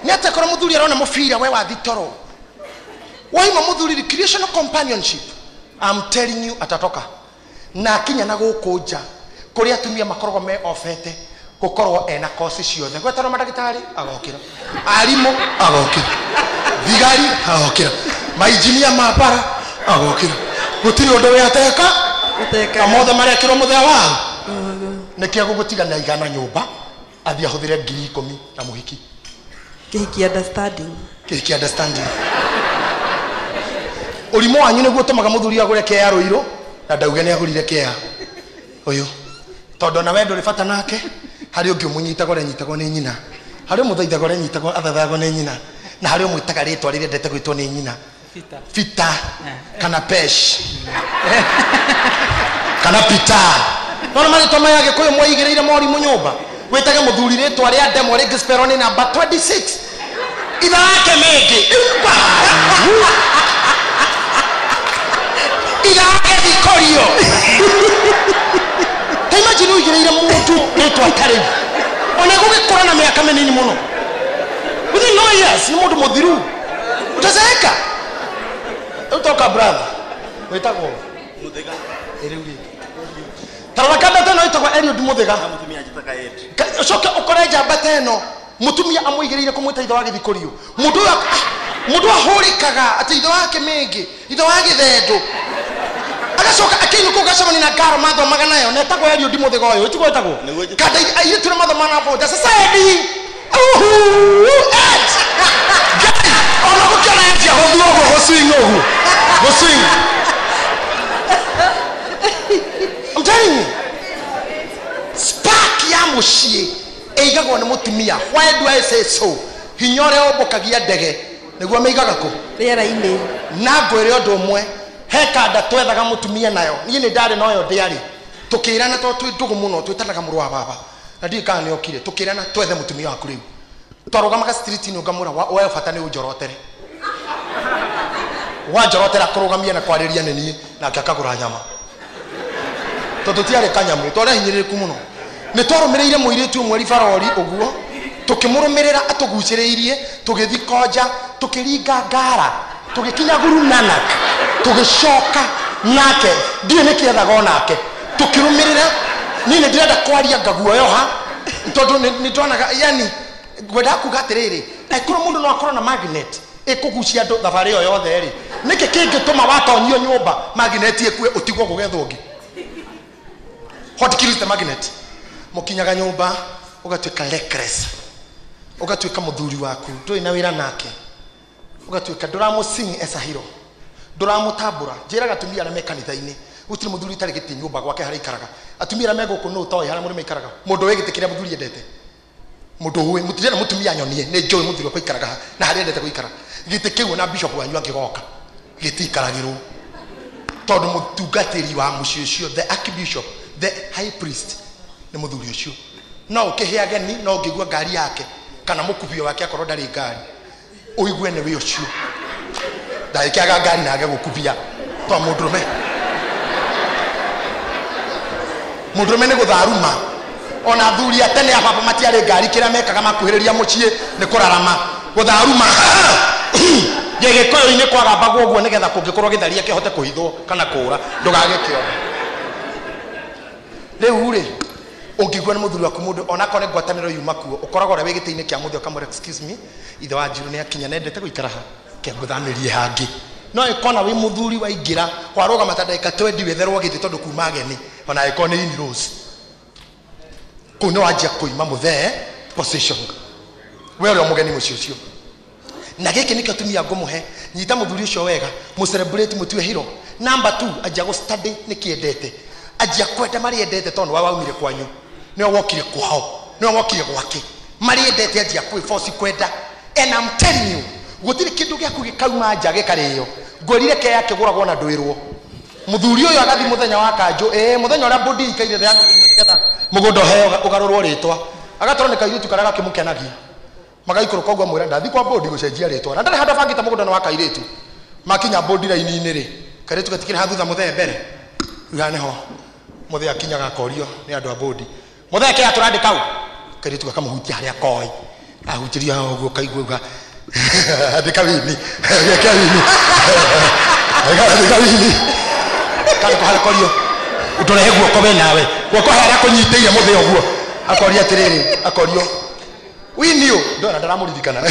Nĩ atĩa korwo mũthuri arona mũbira we wathi toro. Waima mũthuri recreational companionship. I'm telling you atatoka. Na akinya na gũkũ nja kũrĩa atumia makoragwo me ofete gũkorwo ena kosi ciothe. Gwetana mandagĩtarĩ agokĩra, arimũ agokĩra, thigari agokĩra, mainjinia ma bara agokĩra. Gũtirĩ ũndũ we ateka na mothe marekĩrwo mũthenya wao. Nĩkĩo gũgũtiga na igana nyũmba athiĩ ahũthĩre 10,000 na mũhiki. Kĩhiki understanding. Kĩhiki understanding. Ũrimũ wanyu nĩguo ũtũmaga mũthuri agũre kea rũirũ na ndauge nĩ agũrire kea ũyũ. Tondũ ona we ndũrĩ bata nake, harĩ ũngĩ ũmũnyitaga ũrĩa anyitagwo nĩ nyina, harĩ ũmũthaithaga ũrĩa anyitagwo athaithagwo nĩ nyina, na harĩ ũmwĩtaga rĩtwa rĩrĩa endete gwĩtwo nĩ nyina. Fita. Fita kana Pesh kana Pita. Nona marĩtwa maya Gĩkũyũ mwaigĩrĩire morimũ nyũmba. Wĩtage mũthuri rĩtwa rĩa ndemwa rĩngĩ spell nĩ namba 26. Itha wake mĩngĩ. Itha wake thikorio. Ta imagine ũigĩrĩire mũndũ rĩtwa ta rĩu. Ona gũgĩkũra na mĩaka mĩnini mũno. Within 9 years nĩ mũndũ mũthiru. Utazeeka. Utoka brother. Wĩtagwo Muthega. Rĩu rĩ. Tarora kanda teno ĩtagwo Eliud Muthega. Na mũtumia anjĩtaga Ed. Ũcoke ũkore njamba teno mũtumia amũigĩrĩire kũmwĩta ithe wa gĩthikũrio. Mũndũ ũyũ mũndũ ahũrĩkaga atĩ ithe wake mĩngĩ, ithe wa gĩthendũ. Agacoka akĩinũka ũgacemania na ngaro mathomaga nayo na etagwo Eliud Muthega ũyũ, tiguo etagwo? Nĩguo njĩtagwo. Kanda airĩtu arĩa mathomaga na boda, sasa Edi. Uhu, Ed. Ngai, ona gũkĩona Ed agũthiĩ ũguo gũcwing ũguo. Gũcwing. I'm telling you. Spark ya mũciĩ ĩigagwo nĩ mũtumia. Why do I say so? Hinya ũrĩa ũmbũkagia ndege nĩguo mĩigaga kũ? Rĩera-inĩ. Na ngwĩre ũndũ ũmwe, he kanda twethaga mũtumia nayo. Niĩ nĩ ndarĩ noyo ndĩarĩ. Tũkĩrana tondũ twĩ ndũgũ mũno, twĩtanaga mũrũ wa baba. Na ndiũĩ kana nĩ okire. Tũkĩrana twethe mũtumia waku rĩu. Twarũgamaga street-inĩ ngamwĩra we bata nĩ ũnjorotere. Wanjorotera kũrũgamia na kwarĩria nĩ niĩ, nake akagũra nyama. Tondũ tiarĩ kanyamũ, twarĩ ahinyĩrĩrĩku mũno. Nĩ twarũmĩrĩire mũirĩtu ũmwe ribarori ũguo, tũkĩmũrũmĩrĩra atũgucĩrĩirie, tũgĩthiĩ Konja, tũkĩringa Ngara, tũgĩkinya Guru Nanak, tũgĩcoka nake, ndiũĩ nĩkĩ ethaga onake. Tũkĩrũmĩrĩra, niĩ nĩ ndĩrenda kwaria ngaguoyoha, tondũ nĩ ndonaga, yani, ngwendaga kuga atĩrĩrĩ, angĩkorwo mũndũ no akorwo na magnet ĩkũgucia andũ thabarĩ ĩyo yothe rĩ, nĩkĩ kĩngĩtũma watonyio nyũmba magnet ĩkue ũtigwo gũgethwo ũngĩ? What kills the magnet? Mũkinyaga nyũmba ũgatuĩka reckless, ũgatuĩka mũthuri waku ndũrĩ na wĩra nake, ũgatuĩka ndũramũ-sing as a hero, ndũramũtambũra. Njĩraga atumia arĩa me kanitha-inĩ, gũtirĩ mũthuri ũtarĩ gĩtĩ nyũmba gwake harĩa aikaraga. Atumia arĩa me gũkũ nũ ũtoĩ harĩa mũrũme aikaraga? Mũndũ wĩ gĩtĩ kĩrĩa mũthuri endete, mũndũ ũĩ, mũtirĩ na mũtumia nyonie, nĩ njũĩ mũthuri wakwa aikaraga ha na harĩa endete gũikara. Gĩtĩ kĩu ona bishop wanyu angĩgoka gĩtiikaragĩrwo, tondũ mũtungatĩri wa mũciĩ ũcio, the archbishop, the high priest, nĩ mũthuri ũcio. No ũkĩhe ageni, no ũngĩigua ngari yake kana mũkubio wake akorwo ndarĩ ngari, ũigue nĩ wĩ ũcio. Ndagĩkĩaga ngari na age gũkubia twa mũndũrũme. Mũndũrũme nĩ gũtharuma. Ona athuri a tene a baba matiarĩ ngari, kĩrĩa mekaga makuhĩrĩria mũciĩ nĩ kũrarama, gũtharuma. Gĩgĩkũyũ-inĩ kwagambagwo ũguo nĩgetha kũngĩkorwo gĩtharia kĩhote kũhithwo kana kũũra, ndũgagĩkĩone. Rĩu rĩ, ũngĩigua nĩ mũthuri waku mũndũ onakorwo nĩ ngwatanĩro yuma kuo, ũkoragwo ũrĩa wĩ gĩtĩ-inĩ kĩa mũthĩ ũkamwĩra excuse me, ithe wa Njiru nĩ akinya, nendete gũikara ha, kĩngũthamĩrie hangĩ. No ĩkona wĩ mũthuri waingĩra, warũgama ta ndagĩka 20 wetherwo gĩtĩ tondũ kuma ageni, ona ĩkorwo nĩ in rows. Kũu nĩ wanjia kũima mũthee position. We ũrĩa mũgeni mũciĩ ũcio. Na gĩkĩ nĩkĩo atumia ngũmũhe, nyita mũthuri ũcio wega, mũ celebrate, mũtue hero. Number 2, anjia gũ study nĩkĩ endete. Anjia kwenda marĩa endete tondũ nĩwe waumire kwanyu, nĩwe wokire kwao, nĩwe wokire gwake. Marĩa endete anjia kwĩ force kwenda. And I'm telling you, gũtirĩ kĩndũ gĩaku gĩkauma nja gĩkarĩo. Ngwĩrire kea kĩgũragwo na ndwĩrwo. Mũthuri ũyũ agathiĩ mũthenya wa kanjũ, mũthenya ũrĩa mbũndi ikaire thĩ nĩgetha mũgũnda ũheo ũgarũrwo rĩtwa. Agatwarwo nĩ kairĩtu karĩa gakĩmũkenagia. Magaikũrũka ũguo amwĩra ndathiĩ kwa mbũndi gũcenjia rĩtwa. Na ndarĩ handũ abangĩte mũgũnda nĩ wa kairĩtu. Makinya mbũndi raini-inĩ rĩ, kairĩtu gatikĩrĩ ha thutha mũthee mbere. Rĩu haha nĩho mũthee akinyaga akorio nĩ andũ a mbũndi. Mũthee kĩa tũrandĩka u? Kairĩtu gakamũhutia harĩa koĩ. Ahunjĩria haha ũguo kaigua uga andĩka wini gĩake wini andĩka wini kana kũharekorio ũtũrehe guoko we nawe guoko harĩa kũnyitĩire mũthĩ ũguo akoria atĩrĩrĩ akorio wini ũ ndona ndaramũririkana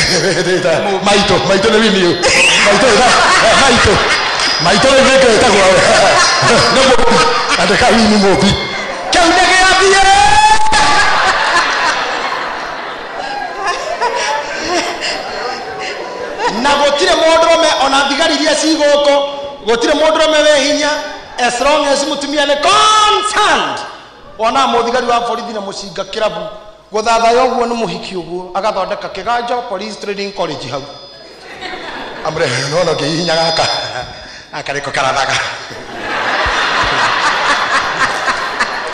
maitũ maitũ nĩ wini ũ maitũ maitũ maitũ nĩ gĩkĩ ĩtagwo nĩ mũmbi andĩka wini mũmbi kĩu nĩ gĩathiĩ. Na gũtirĩ mũndũrũme ona thigari iria ci gũkũ gũtirĩ mũndũrũme wĩ hinya as long as mũtumia nĩ concerned. Wona mũthigari wa borithi na mũcinga kĩrabu gũthathaya ũguo nĩ mũhiki ũguo agathondeka kĩganjo police training college hau amre nona kĩhihinya gaka gaka nĩko karathaga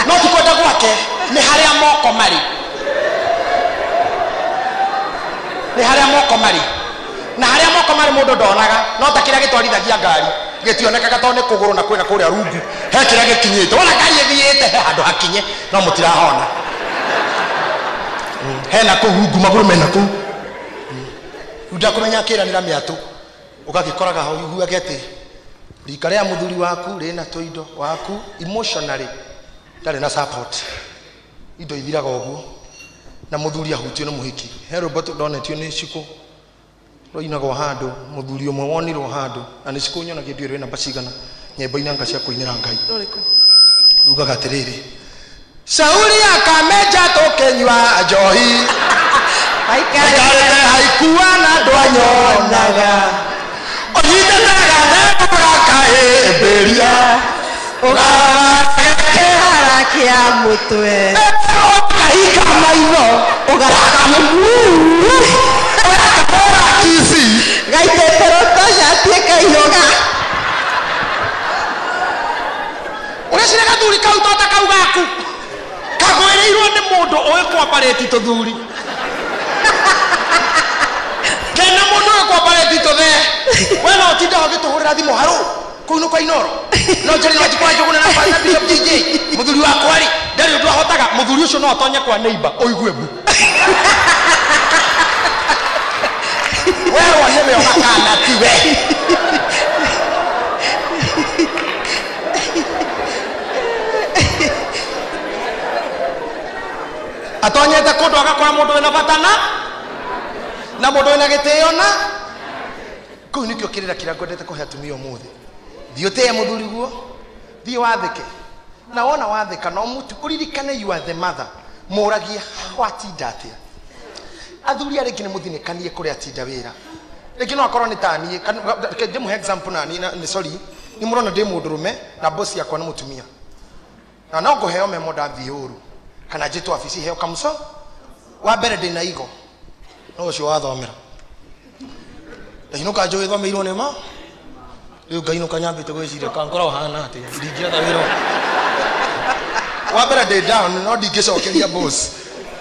no ti kwenda gwake nĩ harĩa moko marĩ nĩ harĩa moko marĩ na harĩa moko marĩ mũndũ ndonaga no ta kĩrĩa gĩtwarithagia ngari gĩtionekaga tondũ nĩ kũgũrũ na kwĩna kũrĩa rungu he kĩrĩa gĩkinyĩte wona ngari ĩthiĩte he handũ hakinye no mũtirahona hena kũu rungu magũrũ mena kũu rĩu ndakũmenya akĩranĩra mĩatũ ũgagĩkoraga hau ũiguage atĩ rika rĩa mũthuri waku rĩna tũindo waku emotionally ndarĩ na support indo ithiraga ũguo na mũthuri ahutio nĩ mũhiki he rwĩmbo ndonetio nĩ Cikũ rũinagwo handũ mũthuri ũmwe wonirwo handũ na nĩ Cikũ nyonagia ndiũĩ rwĩ namba cigana nyĩmbo inanga cia kũinĩra Ngai rugaga atĩrĩrĩ Sauli akamenja tũkĩnyua njohi aikarĩte haikua na ndwanyonaga ũnyitĩte gathemba gakahĩmbĩria ũgakĩhara kĩa mũtwe ũkahinga maitho ũgakahũra kici gaitĩtĩrwo tũcatie kaihũga ũreciria gathuri kau tota kau gaku kagwĩrĩirwo nĩ mũndũ ũĩ kwambarĩti tũthuri kena mũndũ ũĩ kwambarĩti tũthee we no ũtinde ũgĩtũhũrĩra thimũ harũ kũu nĩ kwa Inoro no njĩrĩ no njikwa Njũgũna na kwa Bishop JJ mũthuri wakwa rĩ ndarĩ ũndũ ahotaga mũthuri ũcio no atonye kwa neighbor ũigue mbu werwo nĩwe ũgakana tiwe. Atonyete kũndũ agakora mũndũ wĩna bata na mũndũ wĩna gĩtĩo na kũu nĩkĩo kĩrĩra kĩrĩa ngwendete kũhe atumia ũmũthĩ thiĩ ũtĩe mũthuri guo thiĩ wathĩke na wona wathĩka no mũtu ũririkane you are the mother mũragie watinda atĩa athuri arĩa rĩngĩ nĩ mũthinĩkanie kũrĩa atinda wĩra rĩngĩ no akorwo nĩ ta niĩ ndĩmũhe example na niĩ sorry nĩ mũrona ndĩ mũndũrũme na boss yakwa nĩ mũtumia na no ngũheo memo ndathiĩ ũru kana njĩtwo wabici heo kamũco wa mbere ndĩna igo no ũcio wathomera ndainũka njũĩ thomeirwo nĩ ma rĩu ngainũka nyambĩte gwĩciria kankora ũhana atĩa ndingĩetha wĩra wa mbere ndĩ down no ndingĩcokeria boss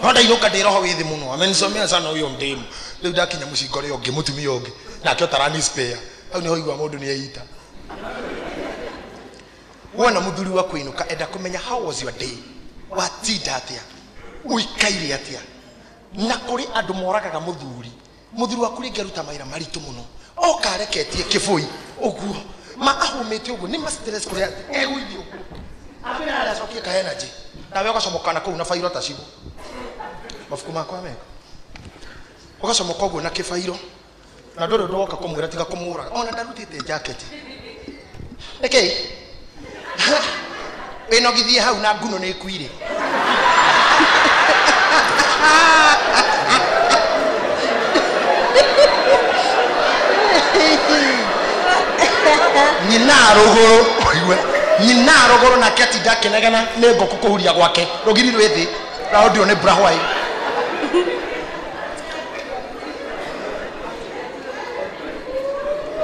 no ndainũka ndĩ roho wĩ thĩ mũno amenisomea sana ũyũ ndĩmu rĩu ndakinya mũcinga ũrĩa ũngĩ mũtumia ũngĩ nake ũtarani spare hau nĩho igua mũndũ nĩ eita wona mũthuri wa kũinũka enda kũmenya how was your day watinda atĩa ũikaire atĩa na kũrĩ andũ moragaga mũthuri mũthuri waku rĩngĩ aruta mawĩra maritũ mũno oka areketie kĩbũi ũguo ma ahũmĩte ũguo nĩ ma stress kũrĩa egũithie ũguo ambĩra harĩa acokie ka energy nawe ũgacomoka na kũu na bairo ta cigũ mabuku makwa mega ũgacomoka ũguo na kĩbairo na ndũrĩ ũndũ woka kũmwĩra tiga kũmũraga ona ndarutĩte jaketi nĩkĩ wĩnogithie hau na nguno nĩ ĩkuire nyina rũgũrũ ũigue nyina rũgũrũ nake atinda akĩnegena nĩ ngũkũ kũhuria gwake rũgiri rwĩ thĩ raũndirwo nĩ mbura hwaĩ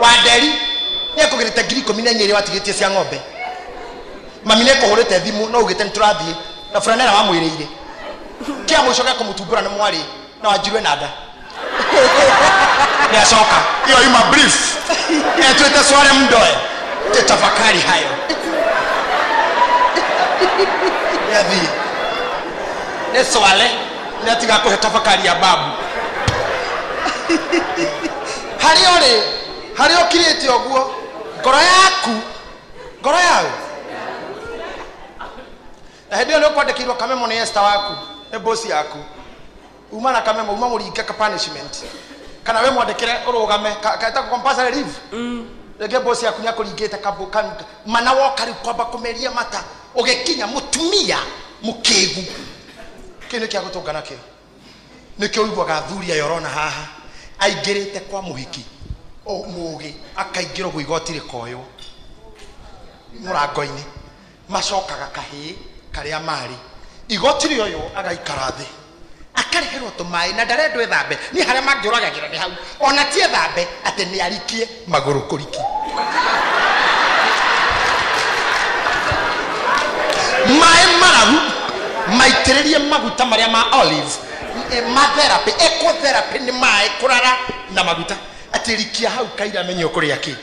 Wanderi nĩ ekũgĩrĩte 14,000 iria watigĩtie cia ng'ombe mami nĩ ekũhũrĩte thimũ no ugĩte nĩ tũrathiĩ na buranera wamwĩrĩire kĩa mũico gĩa kũmũtumbũra nĩ mwarĩ na wanjirwe na nda nĩ acoka iyo ima brief etuĩte sware mndoe tafakari hayo nĩ athiĩ nĩ swale nĩ atiga kũhe tafakari ya babu. Harĩa ũrĩ, harĩa ũkirĩte ũguo, ngoro yaku, ngoro yaku. Na hĩndĩ ĩyo nĩ ũkwandĩkĩirwo kamemo nĩ Esther waku, nĩ boss yaku. Uma na kamemo, uma mũringe ka punishment. Kana we mwandĩkĩre ũrũgame, kaetagwo compulsory leave. Rĩngĩ boss yaku nĩ akũringĩte mana woka rĩu kwamba kũmeria mata, ũgĩkinya mũtumia mũkĩgu. Kĩu nĩ kĩa gũtũnga nakĩo. Nĩkĩo ũiguaga athuri aya ũrona haha aingĩrĩte kwa mũhiki mũgĩ akaingĩra ũguo igoti rĩkoywo mũrango-inĩ, macokaga kahĩĩ karĩa marĩ igoti rĩoywo agaikara thĩ akarĩhĩrwo tũmaĩ na ndarendwo ethambe. Niĩ harĩa mangĩũragagĩra nĩ hau, ona ti ethambe atĩ nĩ arikie magũrũ kũrikia maĩ mararu maitĩrĩrie maguta marĩa ma olive ma therapy, ecotherapy nĩ maĩ kũrara na maguta atĩ rikia hau kaira amenye ũkũrĩa kĩ.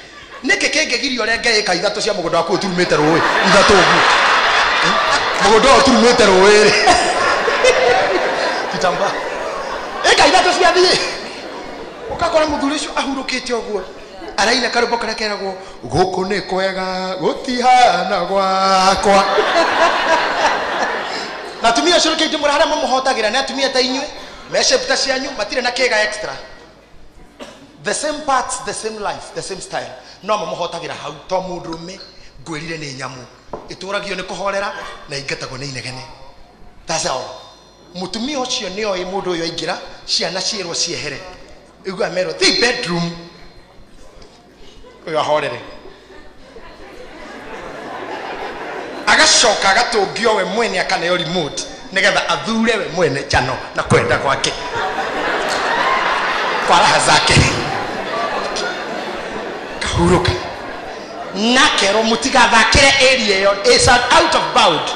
Nĩkĩ kĩngĩgiria ũrenge ĩka ithatũ cia mũgũnda waku ũturumĩte rũĩ ithatũ ũguo, mũgũnda ũyũ ũturumĩte rũĩ rĩ kitambaa ĩka ithatũ ciathiĩ, ũgakora mũthuri ũcio ahurũkĩte ũguo araina karwĩmbo karĩa keragwo gũkũ nĩ kwega gũtihana gwakwa. Na atumia acio reke ndĩmwĩre harĩa mamũhotagĩra nĩ atumia ta inyuĩ me shape ta cianyu, matirĩ na kĩga extra, the same parts, the same life, the same style, no mamũhotagĩra hau. To mũndũrũme ngwĩrire nĩ nyamũ ĩtũragio nĩ kũhorera na ingatagwo nĩ inegene. That's all. Mũtumia ũcio nĩ oĩ mũndũ ũyũ aingĩra ciana ciĩrwo ciehere, igua merwo thi bedroom, ũyũ ahorere, agacoka agatũngio we mwene akaneo remote nĩgetha athure we mwene chano na kwenda gwake kwa raha zake kahurũka na kerwo mũtigathakĩre area ĩyo, it's an out of bound,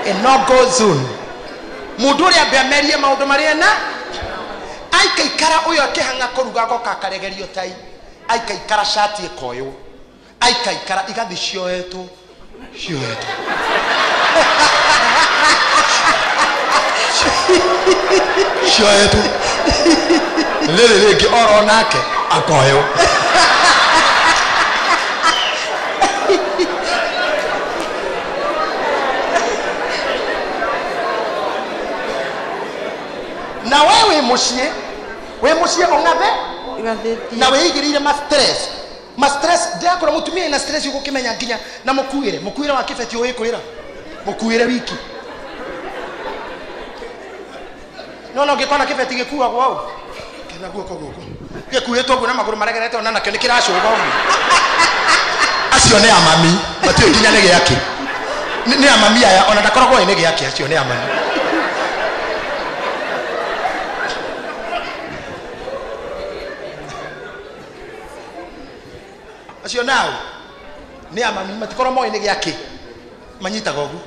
a no go zone. Mũndũ ũrĩa ambe amerie maũndũ marĩa na aikaikara ũyũ akĩhang'a kũruga agoka akaregerio tai, aikaikara cati ĩkoywo, aikaikara igathi cioetwo cioetwo cioetwo rĩrĩ rĩngĩ oro nake akoywo. Na we wĩ mũciĩ, wĩ mũciĩ ũng'athe na wĩigĩrĩire ma stress, ma stress. Ndĩrakora mũtumia ena stress ũgũkĩmenya nginya na mũkuĩre, mũkuĩre wa kĩbeti ũĩ kwĩra mũkuĩre wiki. No no ngĩkona kĩbeti gĩkuagwo ũũ kĩna guoko gũkũ gĩkuĩtwo ũguo na magũrũ maregerete ona nakĩo nĩ kĩracũga ũguo. Acio nĩ amami, matiũĩ nginya nĩ gĩakĩ. Nĩ amami aya ona ndakoragwo ĩ nĩ gĩakĩ, acio nĩ amami. Acio nao nĩ amami, matikorwo moĩ nĩ gĩakĩ, manyitaga ũguo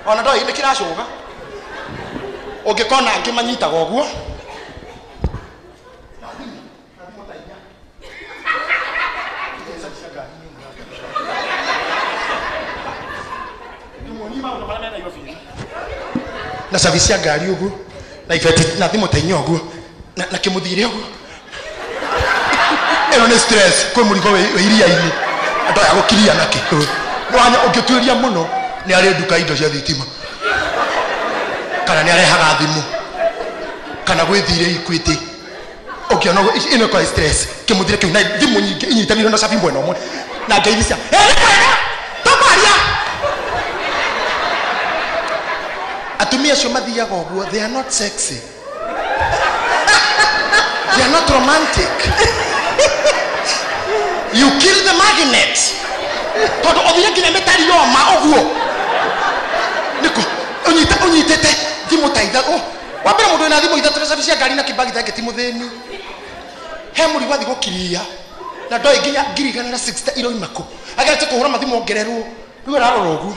ona ndoĩ nĩ kĩracũga. Ũngĩkona angĩ manyitaga ũguo na cabi cia ngari ũguo na ibeti na thimũ ta inya ũguo na kĩmũthire ũguo. Ĩno nĩ stress kwĩ mũrigo wĩ iria-inĩ andũ aya gũkiria nakĩ. Nĩwanya ũngĩtuĩria mũno nĩ arĩ nduka indo cia thitima, kana nĩ arehaga thimũ, kana gwĩthire Equity. Ũkĩona ũguo ĩno ĩkoragwo stress kĩmũthire kĩu na thimũ nyingĩ inyitanĩirwo na cabi mwena ũmwe na ngeithi cia nĩ kwega tũkwaria. Atumia acio mathiaga ũguo, they are not sexy, they are not romantic. You kill the magnet tondũ ũthire nginya mĩtari yoma ũguo nĩkũ ũnyitĩte thimũ ta ithatũ. Wa mbere mũndũ wĩna thimũ ithatũ na cabi cia ngari na kĩbagi take ti mũthĩni. He mũrigo athiĩ gũkiria na ndoĩ nginya 1,160 iroima kũ, agerete kũhũra mathimũ ongererwo, rĩu ararora ũguo.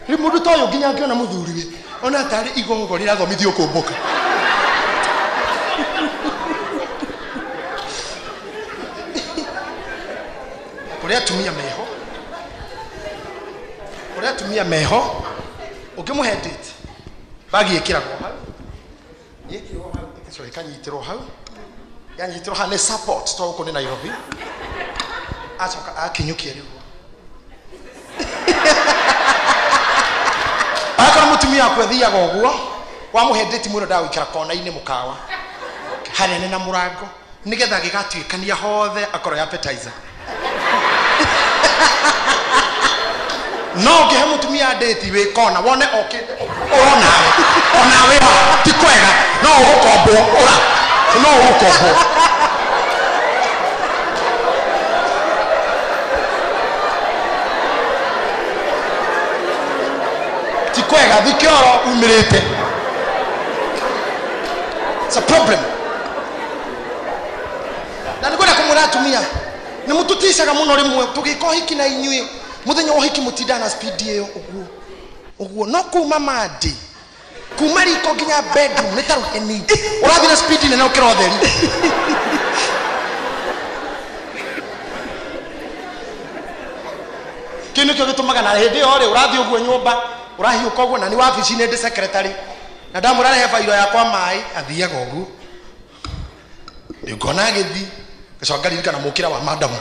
Rĩu mũndũ ta ũyũ nginya angĩona mũthuriwe ona tarĩ igogo rĩrathomithio kũmbũka. Kũrĩ atumia meho, kũrĩ atumia meho, ũngĩmũhe date bagi ĩkĩragwo hau Yekirwo hau ĩgacoka ĩkanyitĩrwo hau. Yanyitĩrwo hau nĩ support to gũkũ nĩ Nairobi. Acoka akinyũkia rĩu. Akorwo mũtumia waku athiaga ũguo, wamũhe ndĩti mũno ndagũikara kona-inĩ mũkawa hanene na mũrango nĩgetha gĩgatuĩkania hothe akorwo ya appetizer. No ũngĩhe mũtumia ndĩti wĩ kona wone okĩte ũronawe onawe ti kwega no ũgũkombwo ũra no ũgũkombwo. Ti kwega thikioro umĩrĩte. It's a problem. Na nĩngwenda kũmwĩra atumia nĩ mũtũticaga mũno rĩmwe tũgĩka ũhiki na inyuĩ mũthenya wa ũhiki mũtindaga na speed ĩyo ũguo ũguo no kuma mandi kuma riko nginya bedroom nĩ ta rũheni ũrathiĩ na speed nene ũkĩra ũtheri. Kĩu nĩkĩo gĩtũmaga na hĩndĩ ĩyo rĩ ũrathiĩ ũguo nyũmba ũrahiũka ũguo na nĩ wabici-inĩ ndĩ secretary na ndamwĩra rehe bairo yakwa maĩ athiaga ũguo ngona agĩthiĩ ngacoka ngaririkana mũkĩra wa madamu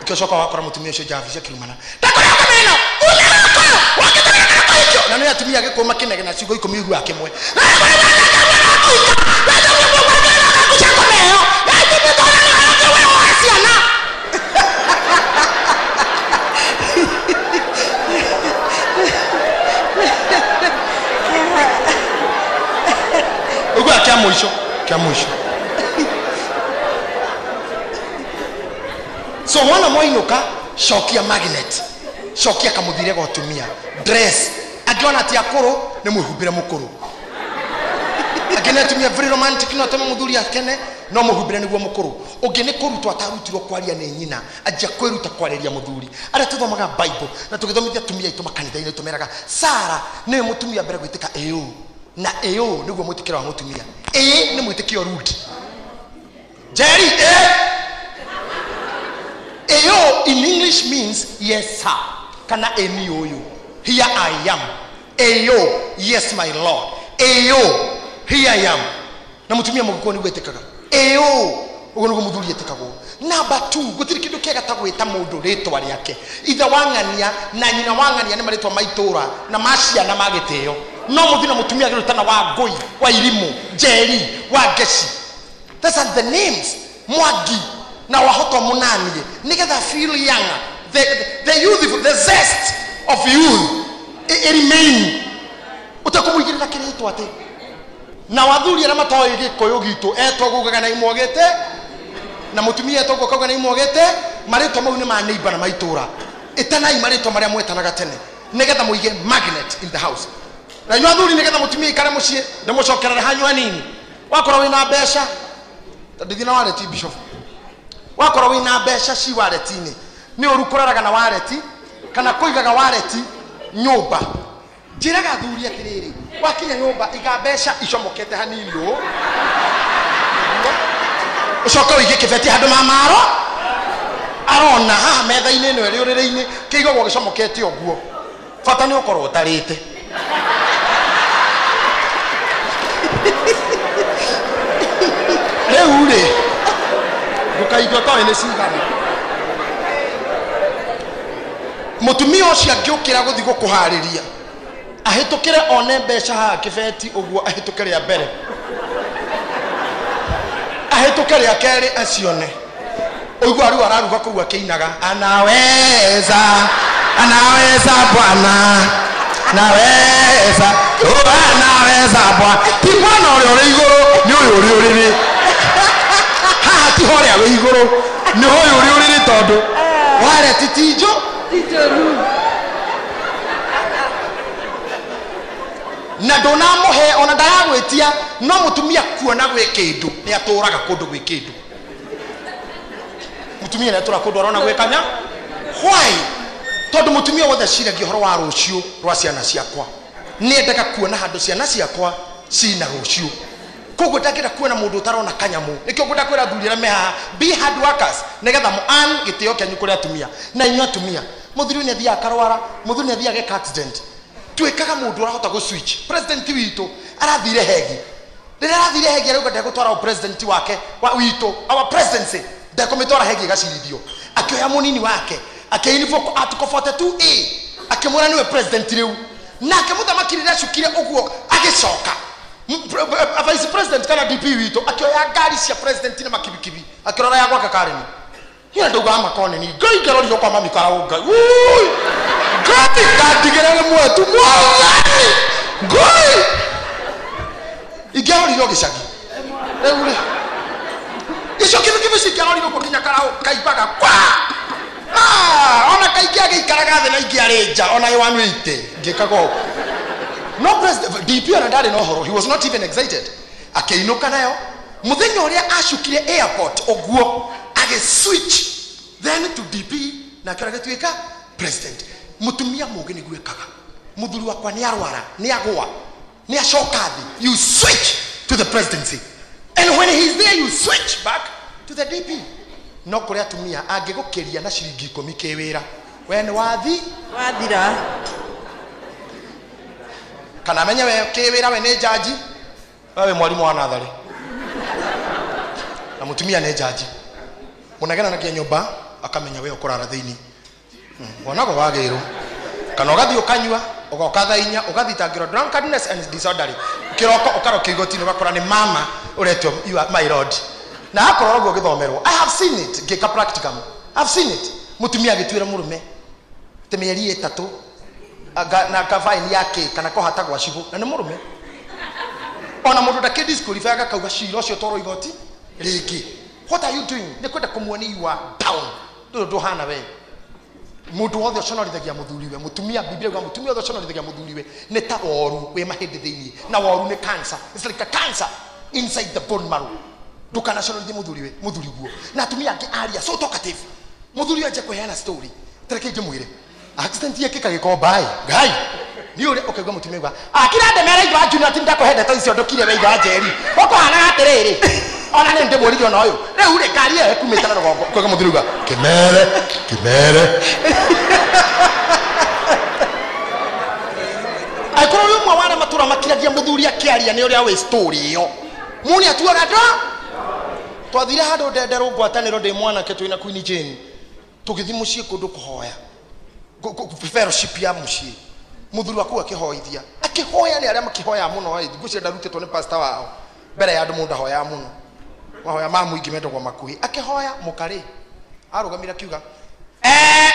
ngĩcoka wakora mũtumia ũcio nja wabici akĩrumana ndakũrĩa kameno na nĩ atumia agĩkũma makĩnegena ciugo ikũmi ũiguaga kĩmwe ciana. Ũguo kĩa mũico kĩa mũico. So wona mwainũka cokia magnet cokia kamũthire ga ũtumia dress angĩona ti akũrũ nĩ mwĩhumbĩre mũkũrũ angĩ nĩ atumia very romantic no atũme mũthuri akene no mũhumbĩre nĩguo mũkũrũ ũngĩ nĩ kũrutwo atarutirwo kwaria nĩ nyina anjia kwĩruta kwarĩria mũthuri arĩa tũthomaga Bible na tũgĩthomithia atumia aitũ makanitha-inĩ tũmeraga Sara nĩwe mũtumia mbere gwĩtĩka ĩũ na ĩũ nĩguo mwĩtĩkĩro wa mũtumia ĩĩ nĩ mwĩtĩkio rude Jerry ĩ Eyo in English means yes sir. Kana eni oyo. Here I am. Eyo, yes my Lord. Eyo, here I am. Na mutumia mũgĩkũyũ nĩguo etĩkaga. Eyo, ũguo nĩguo mũthuri etĩkagwo. Number 2, gũtirĩ kĩndũ kĩega ta gwĩta mũndũ rĩtwa rĩake. Ithe wa ng'ania na nyina wa ng'ania nĩ marĩtwa ma itũũra na ma ciana ma gĩtĩo. No mũthi na mũtumia agĩrutana wa ngũi, wa irimũ, Njeri, wa ngeci. Those are the names. Mwangi na wahota munanie nigetha feel younger the youth the zest of youth it remain utakumuigirira kiritwa ati na wathuri aria matoĩ gĩkũyũ gitũ etwo gugaga na imwogete na mũtumia etwo gukaga na imwogete marĩtwa mau nĩ ma neighbor na maitũra ĩtanai marĩtwa marĩa mwetanaga tene nigetha mũige magnet in the house na inyuĩ athuri nigetha mũtumia ikare mũciĩ ndĩmũcokerere hanyu hanini wakorwo wĩna mbeca ndĩthiĩ na wareti bishop wakorwo wĩna mbeca ci wareti-inĩ nĩ ũru kũraraga na wareti kana kũigaga wareti nyũmba njĩraga athuri atĩrĩrĩ wakinya nyũmba iga mbeca icomokete hanini ũũ ũcoke ũige kĩbeti handũ ma maro arona haha metha-inĩ ĩno ĩrĩ ũrĩrĩ-inĩ kĩigagwo gĩcomokete ũguo bata nĩ ũkorwo ũtarĩte rĩu rĩ ndũkaigua ũtoĩ nĩ cigana mũtumia ũcio angĩũkĩra gũthiĩ gũkũharĩria ahĩtũkĩre one mbeca haha kĩbeti ũguo ahĩtũke rĩa mbere ahĩtũke rĩa kerĩ acione ũigua rĩu araruga kũu akĩinaga anaweza anaweza bwana naweza anaweza bwana ti bwana ũrĩa ũrĩ igũrũ nĩ ũyũ ũrĩ ũrĩrĩ haha ti horĩa wĩ igũrũ nĩ ũyũ ũrĩ ũrĩrĩ tondũ wareti ti njũ na ndũnamũhe ona ndaragwĩtia no mũtumia kuona gwĩ kĩndũ nĩ atũraga kũndũ gwĩ kĩndũ mũtumia nĩ atũraga kũndũ arona gwĩ kanya why tondũ mũtumia wothe aciragia ũhoro wa rũciũ rwa ciana ciakwa nĩendaga kuona handũ ciana ciakwa cina rũciũ koguo ndangĩenda kuona mũndũ ũtarona kanyamũ nĩkĩo ngwenda kwĩra athuri arĩa me haha be hard workers nĩgetha mũ earn gĩtĩo kĩanyu kũrĩ atumia na inyuĩ atumia mũthuri nĩ athiaga akarwara mũthuri nĩ athiaga ageka accident Tuĩkaga mũndũ ũrahota gũ switch. President witũ arathire hegi. Rĩrĩa arathire hegi arauga ndegũtwara president wake wa witũ, our presidency ndekũmĩtwara hegi ĩgacirithio. Akĩoya mũnini wake akĩinvoke article 42A akĩmwĩra nĩwe president rĩu. Nake mũthamaki rĩrĩa acukire ũguo agĩcoka vice president kana DP witũ akĩoya ngari cia president na makibikibi akĩrora ya gwake kareni. Hiyo ndauga makone ni ngai ngarorire kwa mami karau ngai. Ui! Ngai ngatigĩra rĩmwe tu mwathani. Ngai! Ingĩarorire gĩcagi. Rĩu rĩ. Icio kibikibi cingĩarorire ũguo nginya karau kaimbaga kwa. Ah, ona kaingĩ agĩikaraga thĩ na ingĩ arĩ nja ona 180 ngĩkaga ũguo. No president DP ona ndarĩ na ũhoro, he was not even excited. Akĩinũka nayo mũthenya ũrĩa acukire airport ũguo agĩ switch then to DP nake agĩtuĩka president. Mũtumia mũũgĩ nĩguo ekaga. Mũthuri wakwa nĩ arwara, nĩ agũa, nĩ acoka thĩ, you switch to the presidency, and when he is there you switch back to the DP. No kũrĩ atumia angĩgũkĩria na ciringi 10 kĩwĩra, we nĩ wathi wathira. Kana amenye we kĩwĩra we nĩ jaji, we wĩ mwarimũ wa natharĩ na mũtumia nĩ jaji, mũnegenanagia nyũmba akamenya we ũkũrara thĩinĩ. Wonagwo wagĩrwo kana ũgathiĩ ũkanyua ũgoka thaa inya ũgathitangĩrwo drunkenness and disorderly, kĩroko ũkarokio igoti-inĩ ũgakora nĩ mama ũretwo my lord, na akorwo ũguo ũgĩthomerwo. I have seen it ngĩka practicum, I have seen it. Mũtumia agĩtuĩra mũrũme atĩ mĩeri 3 na kabaini yake kana kũhata gwa cibũ, na nĩ mũrũme. Ona mũndũ ndakĩdisqualify agakauga cira ũcio twarwo igoti rĩngĩ. What are you doing? Nĩ kwenda kũmuonia you are down. Ndũrĩ ũndũ ũhana we. Mũndũ wothe ũconorithagia mũthuriwe, mũtumia, Biblia yuga mũtumia wothe ũconorithagia mũthuriwe nĩ ta woru wĩ mahĩndĩ thĩinĩ, na woru nĩ cancer. It's like a cancer inside the bone marrow. Ndũkanaconorithie mũthuriwe, mũthuriguo. Na atumia angĩ aria so talkative. Mũthuri anjia kũheana story. Tareke ndĩmwĩre. Accident yekĩka gĩkomba ĩ, Ngai. Nĩ ũrĩa ũkaigua mũtumia auga, akira ndemera ithe wa Junior ti ndakũhe ndeto icio ndũkire we ithe wa Njeri. Ũkũhanaga atĩrĩrĩ. Ona nĩ ndĩmũririe ona ũyũ. Rĩu rĩ ngari ĩyo ĩkumĩte na rũgongo. Ũkaigua mũthuri auga, kĩmere, kĩmere. Angĩkorwo wĩ ũmwe wa arĩa matũra makiragia mũthuri akĩaria nĩ ũrĩa wĩ story ĩyo. Mũni atuaga ndo. Twathire handũ ndenderwo ngwatanĩro ndĩ mwanake twĩna Queen Jane. Tũgĩthiĩ mũciĩ kũndũ kũhoya. Fellowship ya mũciĩ. Mũthuri waku akĩhoithia. Akĩhoya nĩ arĩa makĩhoya mũno, ngwĩciria ndarutĩtwo nĩ pastor wao. Mbere ya andũ mũndũ ahoyaga mũno. Mahoya ma mũingĩ mendagwo makuhĩ. Akĩhoya mũkarĩ. Arũgamire akiuga,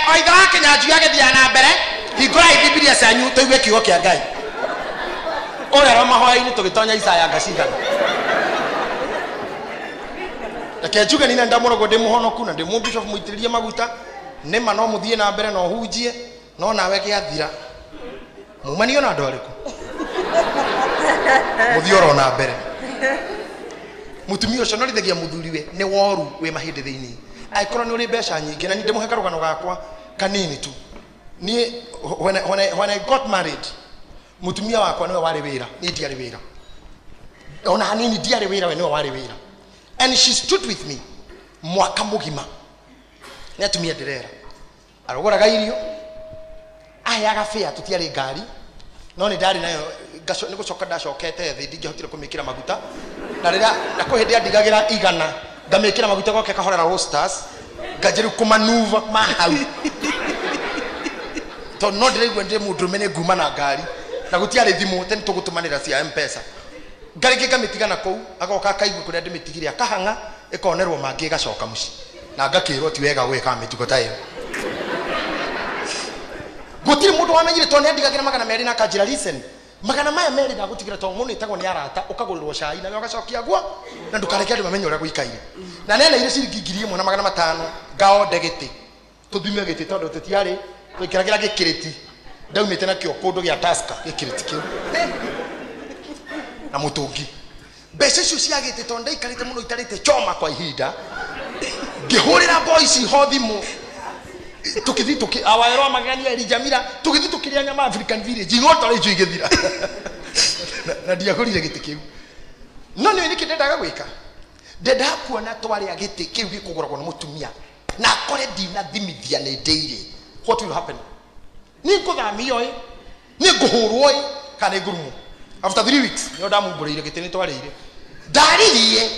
o ithe wa Kĩnyanjui agĩthiaga na mbere, hingũrai Bibilia cianyu tũigue kiugo kĩa Ngai. Ũrĩa ro mahoya-inĩ tũgĩtonya Isaya ngacigana. Reke njuge nina ndamũrogwo ndĩ mũhonoku na ndĩ mũbishop mũitĩrĩrie maguta, nĩma no mũthiĩ na mbere na ũhunjie, no nawe gĩathira. Mumanio na andũ arĩkũ? Mũthiĩ oro na mbere. Mũtumia ũcio ũconorithagia mũthuriwe nĩ woru wĩ mahĩndĩ thĩinĩ. Angĩkorwo nĩ ũrĩ mbeca nyingĩ, na ndĩmũhe karũgano gakwa kanini tu. Niĩ when I got married, mũtumia wakwa nĩwe warĩ wĩra, niĩ ndiarĩ wĩra. Ona hanini ndiarĩ wĩra, we nĩwe warĩ wĩra. And she stood with me mwaka mũgima. Nĩ atumia ndĩrera. Arũgũraga irio, aheaga fare, tũtiarĩ ngari, no nĩ ndarĩ nayo, nĩ gũcoka ndacokete thĩ, ndingĩahotire kũmĩkĩra maguta. Na rĩrĩa, na kwĩ hĩndĩ andigagĩra 100, ngamĩkĩra maguta goke kahorera roasters, nganjĩrĩu kũmanuva ma hau. Tondũ no ndĩraigua ndĩ mũndũrũme nĩ nguma na ngari, na gũtiarĩ thimũ, tene tũgũtũmanĩra cia M-Pesa. Ngarĩngĩ ngamĩtiga na kũu, agoka akaigua kũrĩa ndĩmĩtigire, akahang'a, ĩkonerwo mangĩ ĩgacoka mũciĩ. Na ngakĩrwo ti wega gwĩka mĩtugo ta ĩyo. Gũtirĩ mũndũ wamenyire tondũ nĩandigagĩra 200 na akanjĩra listen, 200 ndagũtigĩra tondũ mũndũ nĩtagwo nĩ arata, ũkagũrĩrwo cai nawe ũgacokia guo, na ndũkareke andũ mamenye ũrĩa gũikaire. Na nĩaneire ciringi 1500 ngaonde gĩtĩ, tũthime gĩtĩ tondũ tũtiarĩ, twĩkĩragĩra gĩkĩrĩti, ndaumĩte nakĩo kũndũ gĩa Tusker, gĩkĩrĩti kĩu. Na mũtũngi. Mbeca icio cia gĩtĩ tondũ ndaikarĩte mũno itarĩte choma kwa ihinda, ngĩhũrĩra boys ho thimũ. Tũkĩthiĩ awaerwo magania Elijah Jamila, tũgĩthiĩ tũkĩrĩa nyama African Village, ing'oto icio igĩthira. Na ndiagũrire gĩtĩ kĩu. No nĩ nĩkĩ ndendaga gwĩka? Ndendaga kuona twarĩa gĩtĩ kĩu gĩkũgũragwo nĩ mũtumia, na akore ndinathimithia nĩ ndĩire. What will happen? Nĩ ngũthamio ĩ. Nĩ ngũhũrwo ĩ kana nĩ ngũrumwo. After 3 weeks nĩo ndamumbũrĩire gĩtĩ nĩ twarĩire. Ndaririe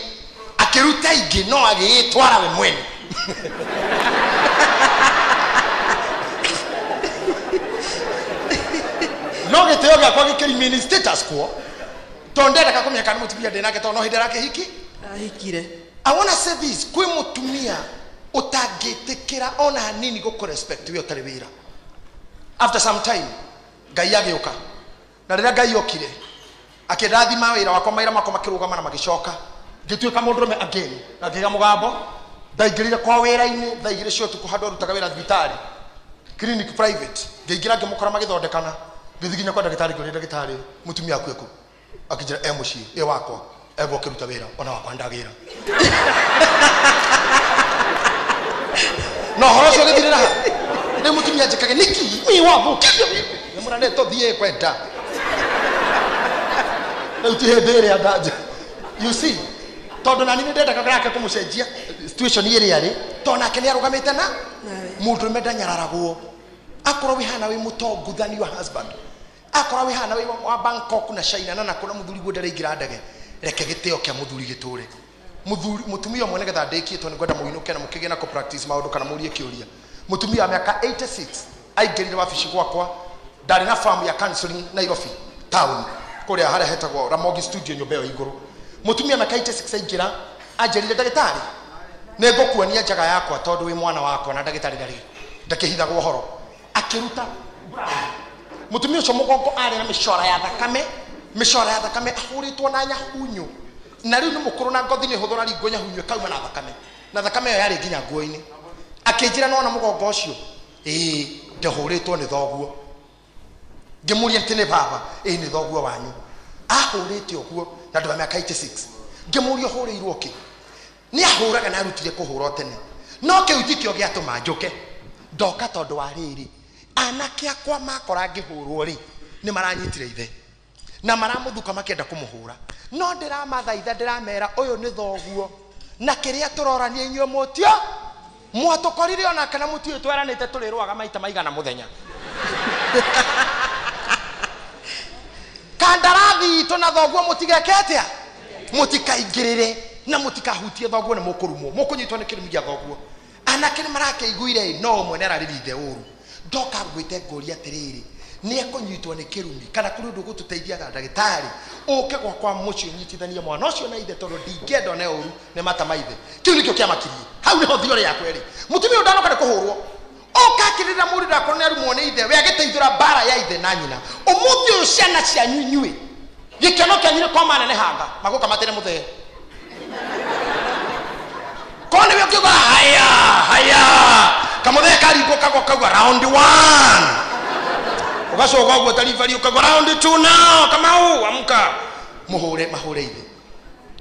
akĩruta ingĩ no agĩĩtwara we mwene. No gĩtĩo gĩakwa gĩkĩremain status quo tondũ ndendaga kũmenya kana mũtumia ndĩ nake tondũ no hĩndĩ arakĩhiki. Ahikire. I want to say this, kwĩ mũtumia ũtangĩtĩkĩra ona hanini gũkũ respect we ũtarĩ wĩra. After some time Ngai agĩũka, na rĩrĩa Ngai okire akĩndathima wĩra wakwa, mawĩra makwa makĩrũgama na magĩcoka, ngĩtuĩka mũndũrũme again na ngĩgĩa mũgambo. Ndaingĩrire kwa wĩra-inĩ thaa 2 cia ũtukũ handũ arutaga wĩra thibitarĩ clinic private, ngĩingĩra ngĩmũkora magĩthondekana, ngĩthiĩ nginya kwa ndagĩtarĩ ngĩũria ndagĩtarĩ mũtumia waku ekũ, akĩnjĩra e mũciĩ ĩ wakwa egwo akĩruta wĩra ona wakwa ndagĩra. Na ũhoro ũcio ũgĩthirĩra ha? Rĩu mũtumia anjĩkage nĩkĩ mi wathũkirie nĩmũra nĩ tũthiĩ kwenda rĩu ti hĩndĩ ĩrĩa ndanja. You see, tondũ nani nĩ ndendaga nake kũmũcenjia situation ĩrĩa arĩ, tondũ nake nĩ arũgamĩte na mũndũrũme ndanyararagwo. Akorwo wĩ hana wĩ mũtongu than your husband, akorwo wĩ hana wĩ wa Bangkok na China na nakũ na mũthuri guo ndaraingĩra ndege, reke gĩtĩo kĩa mũthuri gĩtũre. Mũthuri mũtumia ũmwe nĩgetha ndĩkie tondũ nĩngwenda mũinũke na mũkĩgĩe na kũ practice maũndũ kana mũrie kĩũria. Mũtumia wa mĩaka 86 aingĩrire wabici gwakwa, ndarĩ na farm ya counseling Nairobi town kũrĩa harĩa hetagwo Ramogi studio nyũmba ĩyo igũrũ. Mũtumia mĩaka 86 aingĩra anjĩrire ndagĩtarĩ nĩ ngũkuonia njaga yakwa tondũ wĩ mwana wakwa na ndagĩtarĩ ndarĩ ndakĩhithagwo ũhoro. Akĩruta mũtumia ũcio mũgongo arĩ na mĩcora ya thakame, mĩcora ya thakame ahũrĩtwo na nyahunyu, na rĩu nĩ mũkũrũ na ngothi nĩ hũthũ raringwo nyahunyu ĩkauma na thakame, na thakame ĩyo yarĩ nginya nguo-inĩ. Akĩnjĩra nĩwona mũgongo ũcio, ĩĩ ndahũrĩtwo nĩ thoguo. Ngĩmũria atĩ nĩ baba, ĩĩ nĩ thoguo wanyu. Ahũrĩte ũguo na andũ a mĩaka 86. Ngĩmũria ũhũrĩirwo kĩ? Nĩ ahũraga na arutire kũhũra tene, no kĩu tikĩo gĩatũma njũke. Ndoka tondũ wa rĩrĩ, anake akwa makora ngĩhũrwo rĩ, nĩ maranyitire ithe na maramũthuka makĩenda kũmũhũra, no ndĩramathaitha ndĩramera ũyũ nĩ thoguo na kĩrĩa tũrorania inyuĩ mũtio mwatũkorire ona kana mũtiũĩ tweranĩte tũrĩrũaga maita maigana mũthenya. Kandarathi itũ na thoguo mũtigeke atĩa? Mũtikaingĩrĩre na mũtikahutie thoguo nĩ mũkũrumwo, mũkũnyitwo nĩ kĩrumi gĩa thoguo. Anake nĩ marakĩiguire no ũmwe nĩ ararĩria ithe ũru. Ndoka ngwĩte ngũria atĩrĩrĩ, nĩ ekũnyitwo nĩ kĩrumi kana kũrĩ ũndũ ũgũtũteithiaga ndagĩtarĩ ũke gwakwa mũciĩ ũnyitithanie mwana ũcio na ithe tondũ ndingĩenda one ũru nĩ mata ma ithe. Kĩu nĩkĩo kĩamakirie. Hau nĩho thiorĩ yakwa ĩrĩ. Mũtumia ũyũ ndanoka nĩ kũhũrwo, oka akĩrĩra mũriũ ndakorwo nĩ arumwo nĩ ithe, we agĩteithũra mbara ya ithe na nyina. Ũmũthĩ ũyũ ciana cianyu inyuĩ gĩkeno kĩanyu nĩ kwa manenehanga magũka matĩre mũthee. Korwo nĩwe ũkiuga haya haya kamũthee karingwo kagwa kaugua round 1 ũgacoka ũguo taribari ũkagwa round 2 now Kamau amka mũhũre mahũre ithe.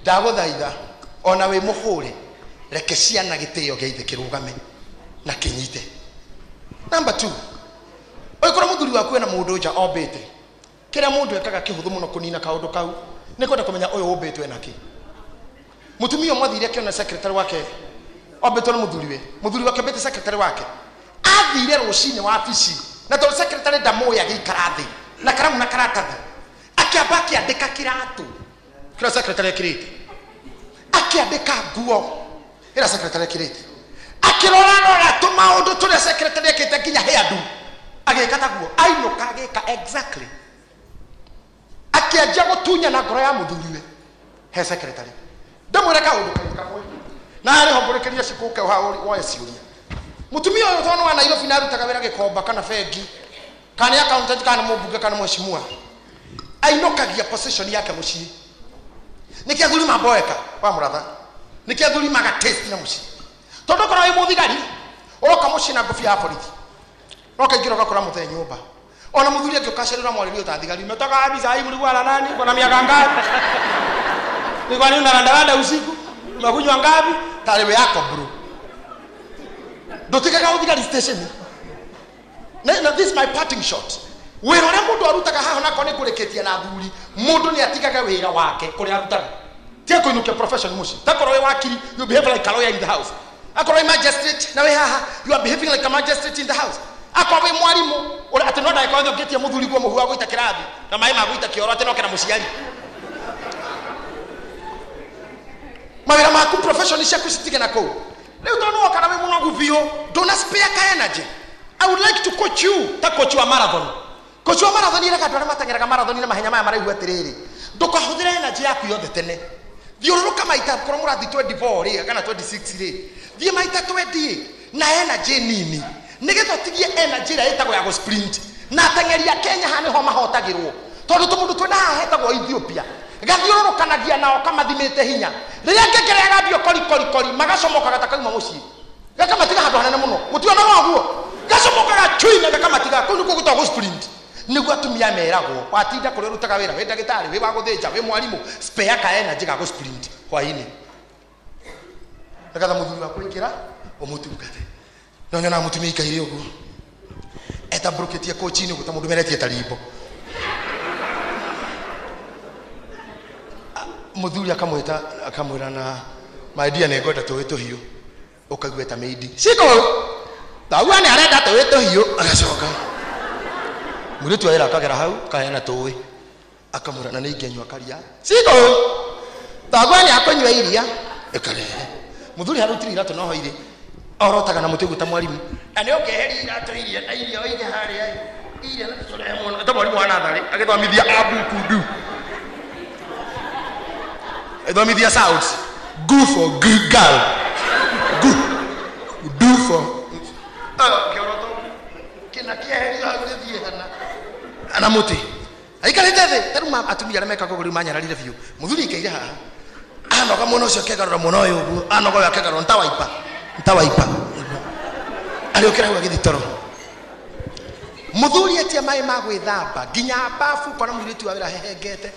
Ndagũthaitha ona wĩ mũhũre reke ciana gĩtĩo gĩa ithe kĩrũgame na kĩnyite. Number 2, ũngĩkorwo mũthuri waku ena mũndũ nja ombĩte, kĩrĩa mũndũ ekaga kĩhũthũ mũno kũnina kaũndũ kau nĩ kwenda kũmenya ũyũ ũmbĩtwo ena kĩ. Mũtumia ũmwe athire akĩona secretary wake ombĩtwo nĩ mũthuriwe, mũthuri wake ombĩte secretary wake, athire rũcinĩ wabici na tondũ secretary ndamũĩ agĩikara thĩ na karamu na karatathi, akĩamba akĩandĩka kĩratũ kĩrĩa secretary ekĩrĩte, akĩandĩka nguo ĩrĩa secretary ekĩrĩte, akĩrorarora tũmaũndũ tũrĩa secretary ekĩte nginya hairdo agĩka taguo, ainũka agĩka exactly, akĩanjia gũtunya na ngoro ya mũthuriwe he secretary. Ndamwĩre kaũndũ kamwe na harĩ ho ngũrĩkĩria cikũke woe ciũria. Mũtumia ũyũ tondũ wa Nairobi na arutaga wĩra Gĩkomba kana bengi kana nĩ accountant kana mũmbunge kana mheshimiwa, ainũkagia position yake mũciĩ. Nĩkĩ athuri mamboeka wa mũratha, nĩkĩ athuri maga taste na mũciĩ? Tondũ okorwo wĩ mũthigari ũroka mũciĩ na ngũbia ya borithi, ũroka ingĩra ũgakora mũthee nyũmba, ona mũthuri angĩũka acerera mwarĩrio ta thigari, umetoka wapi saa hii, mlikuwa na nani, uko na miaka ngapi, ni kwa nini unarandaranda usiku, umekunywa ngapi, tarĩ we yako bro, ndũtigaga ũthigari station. Na this is my parting shot. Wĩra ũrĩa mũndũ arutaga haha onakorwo nĩ kũrĩkĩtie na athuri, mũndũ nĩ atigaga wĩra wake kũrĩa arutaga. Tiga kũinũkia profession mũciĩ. Takorwo wĩ wakiri, you behave like a lawyer in the house. Akorwo wĩ magistrate na wĩ haha, you are behaving like a magistrate in the house. Akorwo wĩ mwarimũ atĩ no ndagĩka yothe ũngĩtia mũthuri guo mũhu wa gũita kĩrathi na maĩ ma gũita kĩoro atĩ no kena mũciari. Mawĩra maku profession ciaku citige na kũu. Rĩu tondũ woka na wĩ mũnogu biũ, ndũna spare ka energy. I would like to coach you ta coach wa marathon. Coach wa marathon ĩreka andũ arĩa mateng'eraga marathon na mahenya maya maraigua atĩrĩrĩ, ndũkahũthĩre energy yaku yothe tene. Thiũrũrũka maita korwo mũrathi 24 rĩ kana 26 rĩ, thiĩ maita 20 na energy nini nĩgetha ũtigie energy ĩrĩa ĩtagwo ya gũ-sprint. Na ateng'eri a Kenya haha nĩho mahotagĩrwo tondũ tũmũndũ twĩna haha hetagwo Ethiopia gathiũrũrũkanagia nao kamathimĩte hinya. Rĩrĩa ngengere yagambio kori kori kori magacomokaga ta kauma mũciĩ gakamatiga handũ hanene mũno, mũtionaga ũguo, gacomokaga chui na gakamatiga kũu nĩkuo gwĩtagwo gũ-sprint. Nĩguo atumia meragwo watinda kũrĩa ũrutaga wĩra, wĩ ndagĩtarĩ, wĩ wa gũthĩnja, wĩ mwarimũ, spare ka energy ga gũ-sprint hwaĩ-inĩ nĩgetha mũthuri waku aingĩra ũmũtungate. No nyonaga mũtumia aikaire ũguo etambũrũkĩtie kochi-inĩ ũguo ta mũndũ meretie ta rimbo. Mũthuri akamwĩta akamwĩra na my dear nĩ ngwenda tũĩ tũhiũ, ũkaigua ta mĩindi ciko tauga nĩ arenda tũĩ tũhiũ. Agacoka mũirĩtu wa wĩra akagera hau kaheana tũĩ akamwĩra na nĩ ingĩnyua karia ciko tauga nĩ akũnyua iria ĩkarehe. Mũthuri harutire iratũ noho irĩ orotaga na mũtĩ ũguo ta mwarimũ, na nĩ ũngĩeheria iratũ iria na iria ũige harĩa iria na tũrehe mũno ta mwarimũ wa natharĩ agĩthomithia abukundu agĩthomithia sounds go for good girl go do for kĩoroto kĩna kĩeherio hau gĩthiĩ hana na mũtĩ aikarĩte thĩ. Ta rĩu atumia arĩa mekaga ũguo rĩu manyararire biũ. Mũthuri aikaire haha anoga mwena ũcio akegarũra mwena ũyũ ũguo, anoga ũyũ akegarũra ntawaipa ntawaipa arĩũkĩra hau agĩthiĩ toro. Mũthuri etia maĩ ma gwĩthamba nginya bafu kana mũirĩtu wa wĩra hehengete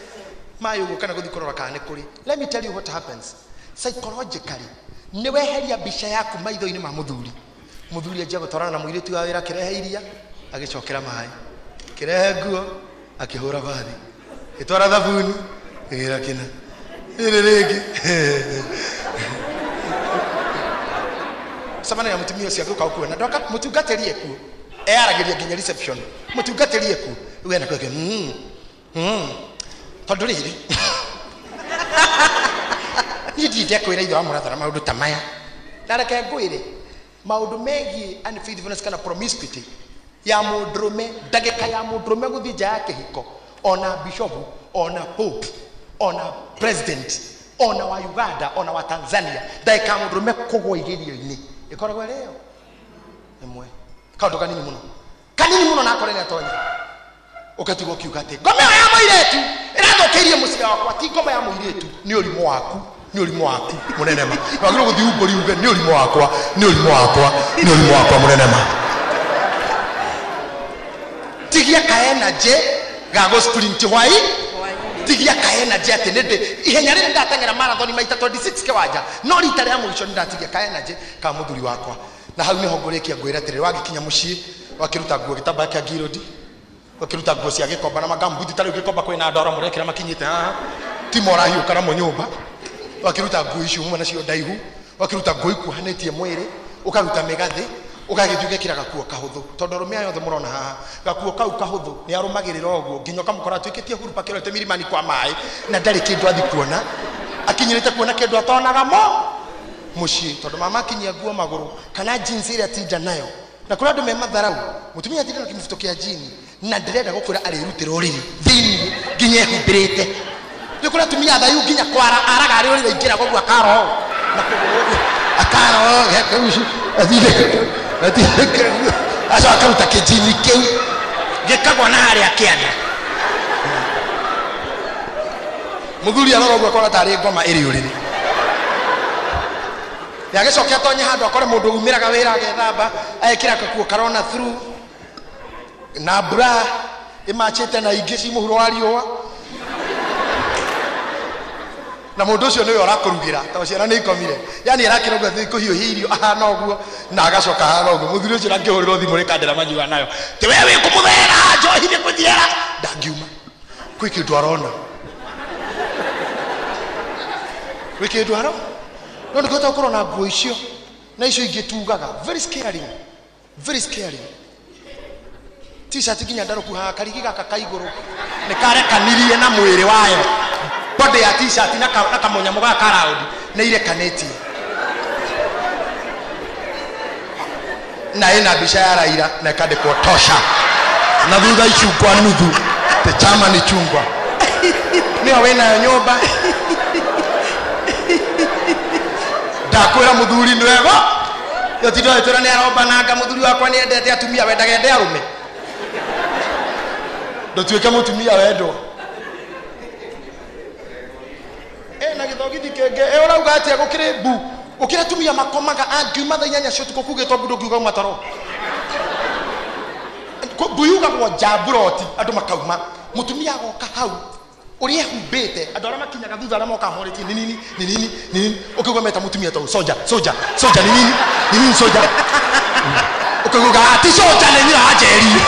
maĩ ũguo kana gũthiĩ kũrora kana nĩ kũrĩ. Let me tell you what happens psychologically. Nĩ weheria mbica yaku maitho-inĩ ma mũthuri. Mũthuri anjia gũtwarana na mũirĩtu wa wĩra akĩrehe iria agĩcokera maĩ, akĩrehe nguo akĩhũra bathi, ĩtwara thabuni ĩgĩra kĩna ĩrĩ rĩngĩ. Cemania na mũtumia ũcio agĩũka gũkuona ndoka mũtungatĩri ekuo eyaragĩria nginya reception mũtungatĩri ekuo rĩu ena kweke tondũ rĩrĩ niĩ ndirĩ ndekwĩra ithe wa mũrathara maũndũ ta maya. Na reke ngwĩre maũndũ megiĩ unfaithfulness kana promiscuity ya mũndũrũme, ndagĩka ya mũndũrũme gũthiĩ nja ya kĩhiko, ona bishopu, ona pope, ona president, ona wa Uganda, ona wa Tanzania, ndagĩka ya mũndũrũme kũgwa igerio-inĩ ĩkoragwo ĩrĩ ĩyo ĩmwe. Kaũndũ kanini mũno kanini mũno na akore nĩ atonya ũgatigwo ũkiuga atĩ ngoma ĩyo ya mũirĩtu ĩrathũkĩirie mũciĩ wakwa. Ti ngoma ya mũirĩtu, nĩ ũrimũ waku, nĩ ũrimũ waku mũnene ma. Wagĩrĩirwo gũthiĩ umbũri uge nĩ ũrimũ wakwa, nĩ ũrimũ wakwa, nĩ ũrimũ wakwa mũnene ma. Tigia ka energy ga gũ sprint hwaĩ, tigia ka energy atĩ nĩ ndĩ ihenya rĩrĩ ndateng'era marathon maita 26 kĩwanja, no rita rĩa mũico nĩ ndatigia ka energy ka mũthuri wakwa. Na hau nĩho ngũrĩkia ngwĩra atĩrĩrĩ, wagĩkinya mũciĩ wakĩruta nguo gĩtambaya kĩa ngirũndi, wakĩruta nguo cia gĩkomba na magambuti, ta rĩu gĩkomba kwĩna ndoro mũrekĩra makinyĩte haha ti morahiũka namo nyũmba. Wakĩruta nguo icio muma nacio ndaihu, wakĩruta nguo ikuhanĩtie mwĩrĩ, ũkaruta mĩgathĩ, ũgagĩthiĩ ũgekĩra gakuo kahũthũ, tondũ arũme aya othe mũrona haha gakuo kau kahũthũ nĩ arũmagĩrĩra ũguo nginya ũkamũkora atuĩkĩtie hurupa kĩrorete mirimani kwa maĩ na ndarĩ kĩndũ athi kuona, akinyĩrĩte kuona kĩndũ atonaga mo mũciĩ, tondũ mama akinyia nguo magũrũ kana jeans ĩrĩa atinda nayo. Na kũrĩ andũ me matharau, mũtumia atinda na kĩmũbuto kĩa jini na ndĩrenda gũkwĩra arĩrutĩra ũrĩrĩ thĩiniĩ nginya ehumbĩrĩte. Nĩ kũrĩ atumia athayu nginya kwara araga arĩ ũrĩrĩ aingĩra ũguo akara ũũ na kũgũrũ ũguo akara ũũ athire acoka akaruta kĩnjini kĩu gĩkagwa na harĩa kĩanda. Mũthuri arora ũguo akona tarĩ ngoma ĩrĩ ũrĩrĩ. Yagĩcoke atonye handũ akore mũndũ umĩraga wĩra agethamba ekĩra gakuo karona through na bra ĩmachĩte na ingĩ ci mũhuro wa riũa, na mũndũ ũcio nĩwe ũrakũrugĩra tondũ ciana nĩ ikomire, yani arakĩra ũguo athiĩ kũhiũhia irio ahana ũguo na agacoka ahana ũguo. Mũthuri ũcio angĩhũrĩrwo thimũ rĩkandĩra manyua nayo ti we wĩ kũmũthera njohi nĩ kũthiera, ndangiuma kwĩ kĩndũ arona, gwĩ kĩndũ arona. No ndĩkũhota gũkorwo na nguo icio na icio ingĩ tugaga very scaring, very scaring. T-shirt nginya ndarũku haha karigi gaka ka igũrũ nĩ karekanirie na mwĩrĩ wayo. Body ya t-shirt na kamũnyamũ gaka round nĩ irekanĩtie. Na ĩna mbica ya Raila na ĩkandĩkwo tosha. Na thutha icungwa nuthu. Te chama ni chungwa. Nĩyo wĩnayo nyũmba. Ndakwĩra mũthuri nĩ wega. Yo ti ndoĩ nĩ arombananga mũthuri wakwa nĩ endete atumia wendaga ende arũme. Ndutuĩke mũtumia wendwo. Na gĩthogithi kĩngĩ ũrauga atĩa gũkĩrĩ mbu. Gũkĩrĩ atumia makomaga angiuma thaa inyanya cia ũtukũ kugĩtwo mbu ndũngiuga uma toro. Mbu yugagwo nja mburoti andũ makauma. Mũtumia agoka hau ũrĩa ehumbĩte andũ arĩa makinyaga thutha arĩa mokaga morĩtie nĩ nini nĩ nini nĩ nini ũkĩigua meta mũtumia ta soja soja soja nĩ nini nĩ nini soja. Ũkĩigua ti soja nĩ nyina wa Njeri.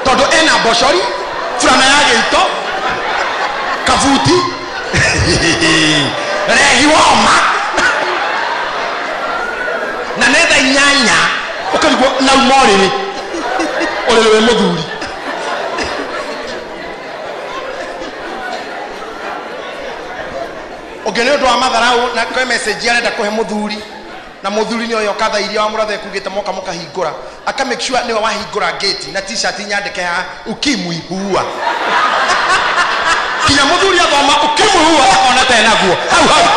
Tondũ ena mbocori burana ya gĩito kabuti rehi woma na nĩ thaa inyanya ũkarigwo nauma ũrĩrĩ ũrĩrĩ wĩ mũthuri. Ũngĩ nĩ ũndũ wa matharau na kwĩ message arenda kũhe mũthuri na mũthuri nĩ oyo katha iria wa mũrathe kugĩte moka mũkahingũra aka make sure nĩwe wahingũra gate na t-shirt nyandĩke haha ukimwi huwa. Kinya mũthuri athoma ukimwi huwa akona tena guo hau hau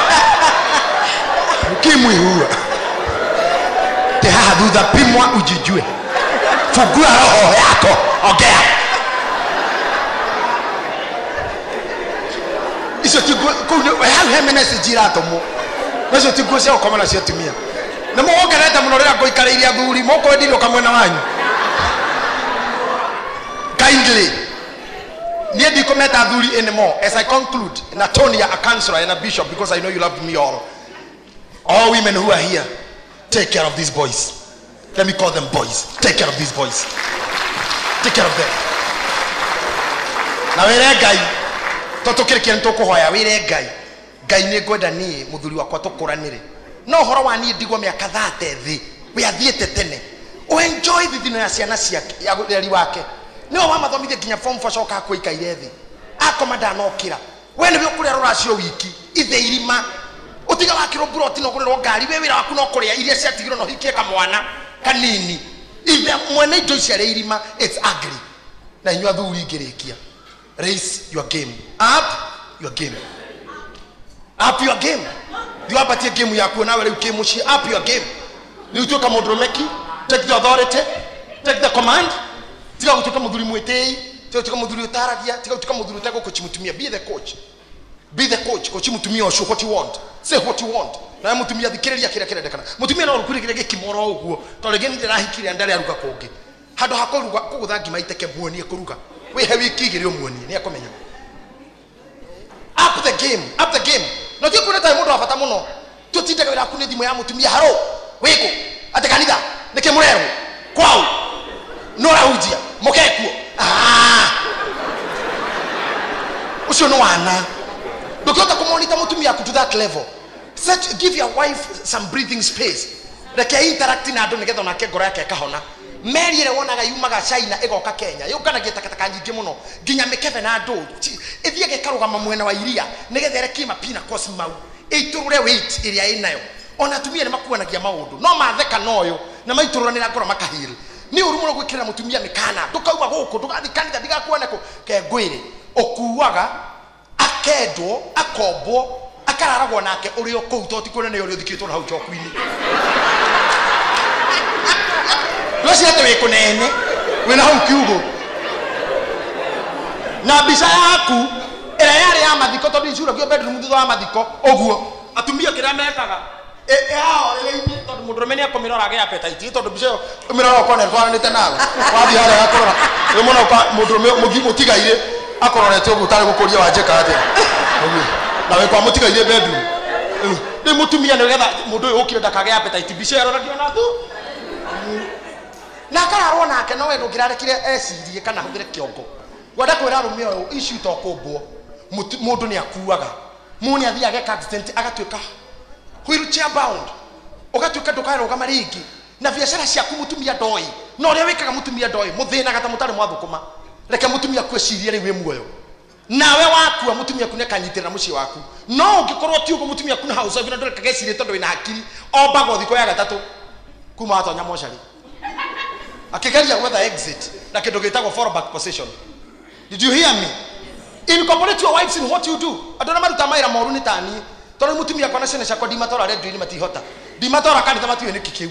ukimwi huwa te haha thutha pimwa ujijue fungua roho yako ongea. Icio ti nguo hau he message iratũmwo nacio ti nguo cia gũkoma nacio atumia. Na mũgongerete mũno rĩrĩa ngũikarĩirie athuri mũkwendirio kamwena wanyu. Kindly niĩ ndikũmeta athuri anymore as I conclude na Tony a counselor and a bishop because I know you love me all. All women who are here, take care of these boys. Let me call them boys. Take care of these boys. Take care of them. Na wĩre Ngai tũtũkĩrĩkia nĩtũkũhoya wĩre Ngai Ngai nĩ ngwenda niĩ mũthuri wakwa tũkũranĩre. No ũhoro wa niĩ ndigwo mĩaka 30 thĩ we athiĩte tene. O enjoy thithino ya ciana ciake ya ũreri wake. Nĩwe wamathomithia nginya form 4 coka akũikaire thĩ. Akoma ndanokĩra. We nĩwe ũkũrĩa rũracio wiki ithe irima. Ũtiga wakĩrwo mburoti na ũgũrĩrwo ngari we wĩra waku no kũrĩa iria ciatigirwo na ũhikie kamwana kanini. Ithe mwene indo ici arĩ irima it's ugly. Na inyuĩ athuri ngĩrĩkia. Raise your game. Up your game. Up your game. Thiĩ wambatie game yaku nawe rĩu kĩ mũciĩ. Up your game. Rĩu tuĩka mũndũrũme. Take the authority. Take the command. Tiga gũtuĩka mũthuri mwĩtĩi. Tiga gũtuĩka mũthuri ũtaragia. Tiga gũtuĩka mũthuri ũtegũcoach mũtumia. Be the coach. Be the coach. Coach mũtumia ũcio what you want. Say what you want. Nawe mũtumia thikĩrĩria kĩrĩa kĩrendekana. Mũtumia no ũrukũrĩre gĩkimoro ũguo. Tondũ rĩngĩ nĩndĩrahikire ndarĩ aruga kũngĩ. Handũ ha kũruga kũgũtha ngima iteke muonie kũruga. Wĩhe wiki igĩrĩ ũmuonie nĩ akũmenya. Up the game, up the game. No ti kuona ta mũndũ wa bata mũno. Tũtindaga wĩra waku nĩ thimũ ya mũtumia haro. Wĩkũ? Atĩ kanitha nĩkĩ mũrerwo? Kwao. No ũrahunjia mũke kuo. Ah. Ũcio nĩ wana. Ndũngĩhota kũmonita mũtumia aku to that level. Set, give your wife some breathing space. Reke interact na andũ nĩgetha onake ngoro yake ĩkahona. Meri ĩrĩa wonaga yumaga China ĩgoka Kenya yũnganagia takataka nyingĩ mũno nginya mĩkebe na andũ ĩthiage ĩkarũgama mwena wa iria nĩgetha ĩrekie mapina cos mau ĩitũrũre weight ĩrĩa ĩnayo. Ona atumia nĩ makuanagia maũndũ no matheka noyo na maitũrũranĩra ngoro makahil. Nĩ ũru mũno gwĩkĩrĩra mũtumia mĩkana ndũkauma gũkũ ndũgathiĩ kanitha ndigakuone kũ. Ke ngwĩre ũkuaga akendwo akombwo akararagwo nake ũrĩ o kũu to ti kuona nĩ ũrĩa ũthikĩtwo na hau njoku-inĩ. Ndũcirie atĩ wĩ kũnene wĩna hau kiugũ na mbica yaku ĩrĩa yarĩ ya mathiko tondũ icuragio bedroom thutha wa mathiko ũguo atumia kĩrĩa mekaga ĩhaorĩrĩ-inĩ tondũ mũndũrũme nĩekũmĩrora agĩe appetite tondũ mbica ĩyo ũmĩrora ũkona ĩtwaranĩte nawe wathiĩ harĩa agakũrora rĩmwe no mũndũrũme mũtigaire akororete ũguo ũtarĩ gũkũria wanjĩka atĩa ũguo na wĩ kwa mũtigaire bedroom. Rĩu mũtumia nĩgetha mũndũ ũyũ ũkire ndakagĩe appetite mbica ĩyo ĩroragio na thu na akararwo nake no we ndũngĩrarekire ecirie kana ahũthĩre kĩongo. Ngwenda kwĩra arũme ũyũ issue to kũmbwo. Mũndũ nĩ akuaga. Mũndũ nĩ athiaga ageka accident agatuĩka wheelchair bound. Ũgatuĩka ndũkarũgama rĩngĩ. Na biacara ciaku mũtumia ndoĩ. Na ũrĩa wĩkaga mũtumia ndoĩ, mũthĩnaga ta mũtarĩ mwathũkũma. Reke mũtumia akuecirie rĩu wĩ muoyo. Nawe wakua mũtumia aku nĩakanyitĩrĩra mũciĩ waku. No ũngĩkorwo ti ũguo mũtumia aku na house wife na ndũrekaga ecirie tondũ wĩna hakiri, ombagwo thikũ ya gatatũ kuma watonya mocarĩ. Akĩgeria gwetha exit na kĩndũ gĩtagwo fallback position. Did you hear me? Incorporate your wives in what you do. Andũ arĩa marutaga mawĩra moru nĩ ta niĩ. Tondũ mũtumia akwa na ciana ciakwa ndimatwara redio-inĩ matihota. Ndimatwara kanitha matiũĩ nĩkĩ kĩu.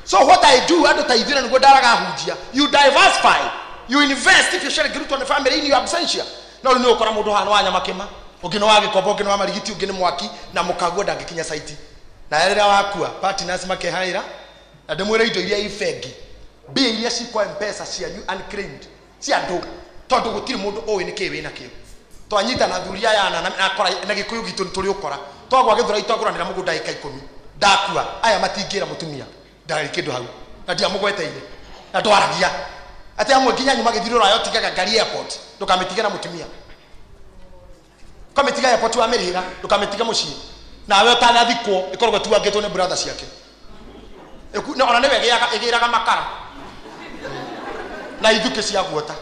So what I do, andũ ta ithuĩ na nĩguo ndaraga hunjia, you diversify, you invest if you share ngĩrutwo nĩ family in your absentia. No rĩu nĩ ũgũkora mũndũ hana wa nyama kĩma, ũngĩ nĩ wa gĩkomba, ũngĩ nĩ wa marigiti, ũngĩ nĩ mwaki, na mũkaguo ndangĩkinya saiti. Na rĩrĩa wakua, partners makehaĩra, na ndĩmwĩre indo iria i bengi, mbia iria ci kwa M-Pesa cianyu unclaimed, cia andũ, tondũ gũtirĩ mũndũ ũĩ nĩkĩĩ wĩna kĩo. Twanyita na athuri aya ana na akora na gĩkũyũ gitũ nĩ tũrĩ ũkora. Twagwa Gĩthũrai twagũranĩra mũgũnda ĩka 10. Ndakua, aya matingĩra mũtumia. Ndarĩ kĩndũ hau. Na ndiamũgweteire. Na ndwaragia. Atĩ amwe nginya nyuma gĩthirĩ ũraya ũtigaga ngari airport, ndũkamĩtige na mũtumia. Ũkamĩtiga airport wamĩrĩhĩra, ndũkamĩtige mũciĩ. Nawe ũtanathikwo ĩkoragwo ĩtuangĩtwo nĩ brother ciake. Ona nĩwe ĩgĩraga makara. Na ithukĩ cia guota.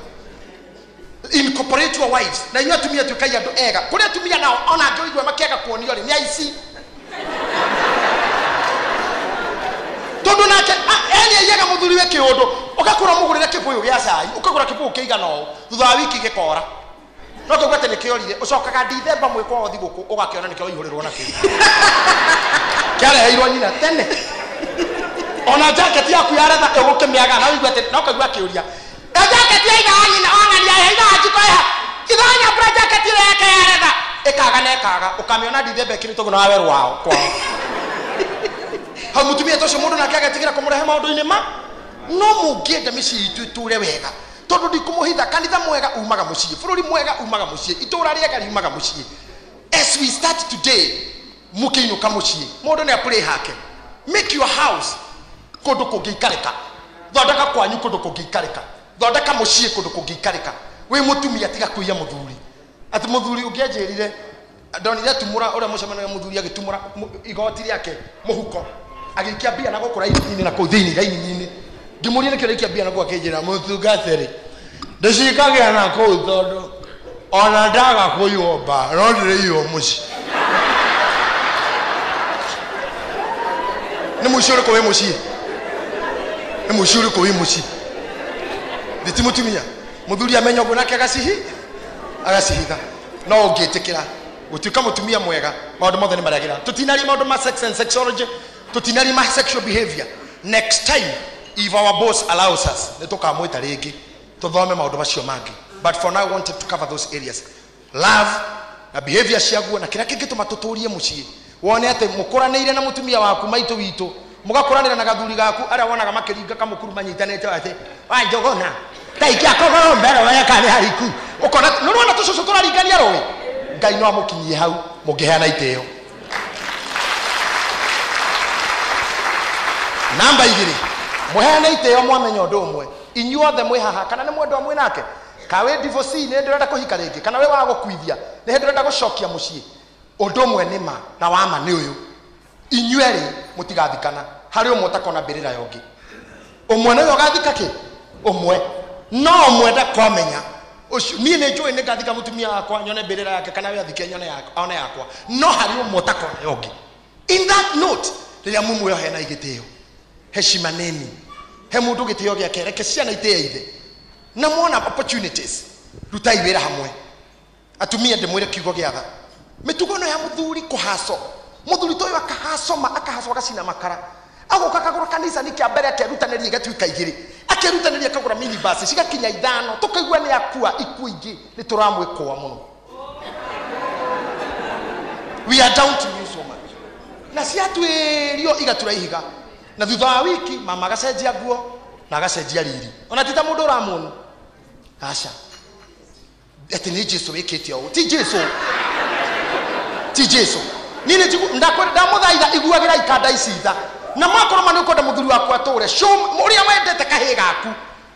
Incorporate your wives. Na inyuĩ atumia tuĩkai andũ ega. Kũrĩ atumia nao ona angĩ ũigue makĩaga kuonio rĩ, nĩ aici. Tondũ nake eni aiyaga mũthuri we kĩũndũ, ũgakora mũgũrĩre kĩbũyũ gĩa cai, ũkagũra kĩbũyũ kĩigana ũũ, thutha wa wiki gĩkora. No kĩuga atĩ nĩkĩorire, ũcokaga Dithemba mwĩkwa wa thigũkũ ũgakĩona nĩkĩo waihũrĩrwo nakĩo. Kĩareheirwo nyina tene. Ona jacket yaku ya retha ĩgũkĩmĩaga na ũigue atĩ no kaigua akĩũria. Jacket ya ithe wa nyina wang'ania ya ithe wa njiko ĩha. Ithe wa nyambura jacket ĩyo yake ya retha. Ĩkaga na ĩkaga, ũkamĩona Dithemba ĩkĩrĩtwo ũguo na wawerwo wao kwao. Hau mũtumia ta ũcio mũndũ nake agetigĩra kũmũrehe maũndũ-inĩ ma no mũngĩenda mĩciĩ itũ ĩtũre wega. Tondũ ndikũmũhitha, kanitha mwega umaga mũciĩ, bũrũri mwega umaga mũciĩ, itũra rĩega riumaga mũciĩ. As we start today, mũkĩinũka mũciĩ, mũndũ nĩ apũrĩ hake. Make your house kũndũ kũngĩikarĩka. Thondeka kwanyu kũndũ kũngĩikarĩka. Thondeka mũciĩ kũndũ kũngĩikarĩka. Wĩ mũtumia tiga kũiya mũthuri. Atĩ mũthuri ũngĩ anjĩrire, ndonire tumũra ũrĩa mũcemanio mũthuri agĩtumũra igoti rĩake mũhuko. Agĩikia mbia na gũkũ raini-inĩ na kũu thĩinĩ raini-inĩ. Ngĩmũria nĩkĩo ũraikia mbia na kũu akĩnjĩra, mũtungatĩri, ndĩcikagia na kũu tondũ ona ndaga kũiywo mba no ndĩrĩiywo mũciĩ. Nĩ mũciĩ ũrĩkũ wĩ mũciĩ? Nĩ mũciĩ ũrĩkũ wĩ mũciĩ? Ndĩ ti mũtumia. Mũthuri amenya ũguo nake agacihitha. No ũngĩtĩkĩra gũtuĩka mũtumia mwega, maũndũ mothe nĩ marĩagĩra. Tũtinaria maũndũ ma sex and sexology, tũtinaria ma sexual behavior. Next time, if our boss allows us, nĩ tũkamwĩta rĩngĩ tũthome maũndũ macio mangĩ. But for now, I wanted to cover those areas. Love na behavior ciaguo na kĩrĩa kĩngĩtũma tũtũrie mũciĩ. Wone atĩ mũkũranĩire na mũtumia waku maitũ witũ, mũgakũranĩra na gathuri gaku arĩa wonaga makĩringa kamũkuru manyitanĩte atĩ wa njogona ta ikia kogoro mbere wee kana hariku. Ũkona nĩ ũrona tũcũcũ tũraringania rũĩ. Ngai no amũkinyie hau mũngĩheana itĩo. Namba 2, mũheane itĩo mwamenya ũndũ ũmwe. Inyuothe mwĩ haha kana nĩ mwendwa mwĩ nake, ka wĩ divorcee nĩ ndĩrenda kũhika rĩngĩ, kana wĩ wa gũkuithia nĩ hĩndĩ ũrenda gũcokia mũciĩ, ũndũ ũmwe nĩ ma na wa ma nĩ ũyũ, inyuerĩ mũtigathikana harĩ ũmwe ũtakona mbĩrĩra ya ũngĩ. Ũmwe nĩwe ũgathika kĩ? Ũmwe. No ũmwe ndakwamenya. Ũcio niĩ nĩ njũĩ nĩ ngathika mũtumia wakwa nyone mbĩrĩra yake, kana we athike nyone yakwa, one yakwa. No harĩ ũmwe ũtakona ya ũngĩ. In that note, rĩrĩa mumwe heana igĩtĩo, heshimaneni, he mũndũ gĩtĩo gĩake, reke ciana itĩe ithe. Na mwona opportunities, rutai wĩra hamwe. Atumia ndĩmwĩre kiugo gĩa tha. Mĩtugo ĩno ya mũthuri kũhaco, mũthuri ta ũyũ akahacoma, akahaco agacina makara. Agoka akagũra kanitha nĩ kĩa mbere akerutanĩria igatuĩka 2, akerutanĩria akagũra minibus cigakinya 5, tũkaigua nĩ akua ikuũ ingĩ, nĩ tũramwĩkũa mũno. We are down to you so much. Na ciatuĩrio igatura ihiga. Na thutha wa wiki mama agacenjia nguo na agacenjia riri. Ona ti ta mũndũ ũramuona. Aca. Atĩ nĩ Jesu wĩkĩte ũũ. Ti Jesu. Ti Jesu. Niĩ nĩ njigu, ndamũthaitha iguagĩra ikanda ici tha. Na mwakorwo ma nĩ ũkwenda mũthuri waku atũre, show ũrĩa wendete kahĩĩ gaku.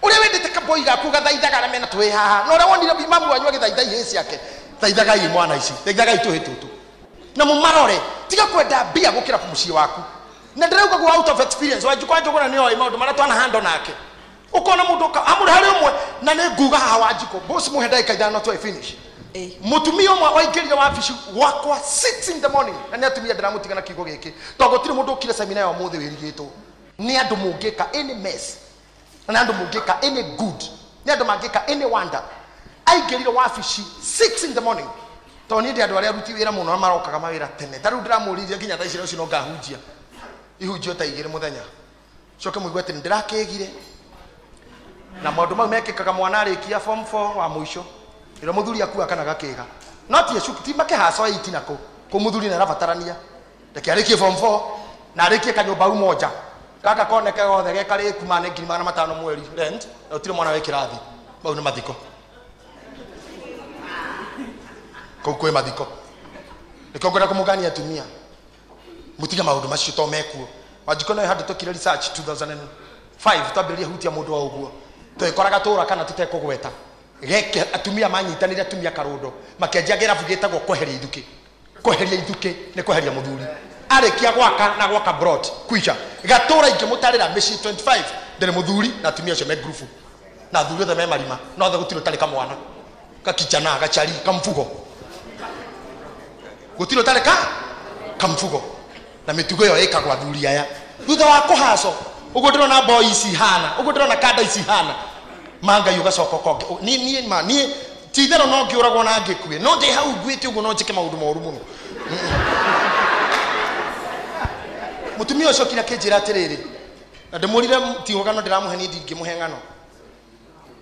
Ũrĩa wendete kaboi gaku gathaithaga arĩa mena tũhĩ haha, na ũrĩa wonire mamu wanyu agĩthaitha ihĩĩ ciake, thaithagai mwana ici, thaithagai tũhĩ tũtũ na mũmarore. Tiga kwenda mbia gũkĩra mũciĩ waku. Na ndĩrauga guo out of experience, Wanjikũ Njũgũna nĩoĩ maũndũ marĩa twanahandwo nake. Ũkona mũndũ amũrĩ harĩ ũmwe, na nĩ nguga haha Wanjikũ, boss mũhe ndagĩka 5 tu finish. Mũtumia ũmwe waingĩrire wabici gwakwa 6 in the morning, na nĩ atumia ndĩramũtiga na kiugo gĩkĩ, tondũ gũtirĩ mũndũ ũkire seminar ya ũmũthĩ wĩrigĩtwo. Nĩ andũ mũngĩka any mess, na nĩ andũ mũngĩka any good, nĩ andũ mangĩka any wonder. Aingĩrire wabici 6 in the morning, tondũ niĩ ndĩ andũ arĩa aruti wĩra mũno na marokaga mawĩra tene. Ta rĩu ndĩramũririe nginya thaa ici rũciũ no ngahunjia ihunjio ta 2 mũthenya, coke mũigue atĩ nĩndĩrakĩgire. Na maũndũ mau mekĩkaga mwana arĩkia form 4 wa mũico, ĩrĩa mũthuri akua kana gakĩga. No ti ecu, ti makĩhaco 8 na kũ, kũ mũthuri nĩarabatarania. Reke arĩkie form 4 na arĩkie kanyũmba umoja. Gaka koneke gothe gekarĩku ma nĩ 500,000 mweri rent, na gũtirĩ mwana wĩ kĩrathi. Mau nĩ mathiko. Kũu kwĩ mathiko. Nĩkĩo ngwenda kũmũgania atumia. Mũtige maũndũ macio to mekuo. Wanjikũ no handũ twekire research 2005, twambĩrĩrie hutia mũndũ o ũguo. Twĩkoraga tũra kana tũtekũgweta. Geke atumia manyitanĩire atumia karũndo, makĩanjia kĩrabu gĩtagwo kweheria ithukĩ. Kweheria ithukĩ nĩ kweheria mũthuri. Arĩkia gwaka na gwaka brot kuica. Gatũra ingĩmũtarĩra mĩciĩ 25 ndĩrĩ mũthuri na atumia acio me ngurubu. Na athuri othe me marima, no othe gũtirĩ ũtarĩ kamwana. Gakijana, gachari, kamfugo. Gũtirĩ ũtarĩ ka kamfugo. Na mĩtugo ĩyo ĩkagwo athuri aya. Thutha wa kũhaco, ũguo ndĩrona boy ici ihana, ũguo ndĩrona kanda ici ihana. Mangai ũgacoka ũkonge. Niĩ, niĩ, ma, niĩ, ti itherũ no ngĩũragwo na ngĩkue. No ndĩ hau nguĩte ũguo no njĩke maũndũ moru mũno. Mũtumia ũcio okire akĩnjĩra atĩrĩrĩ, na ndĩmũrire ti ng'ano ndĩramũhe niĩ ndingĩmũhe ng'ano.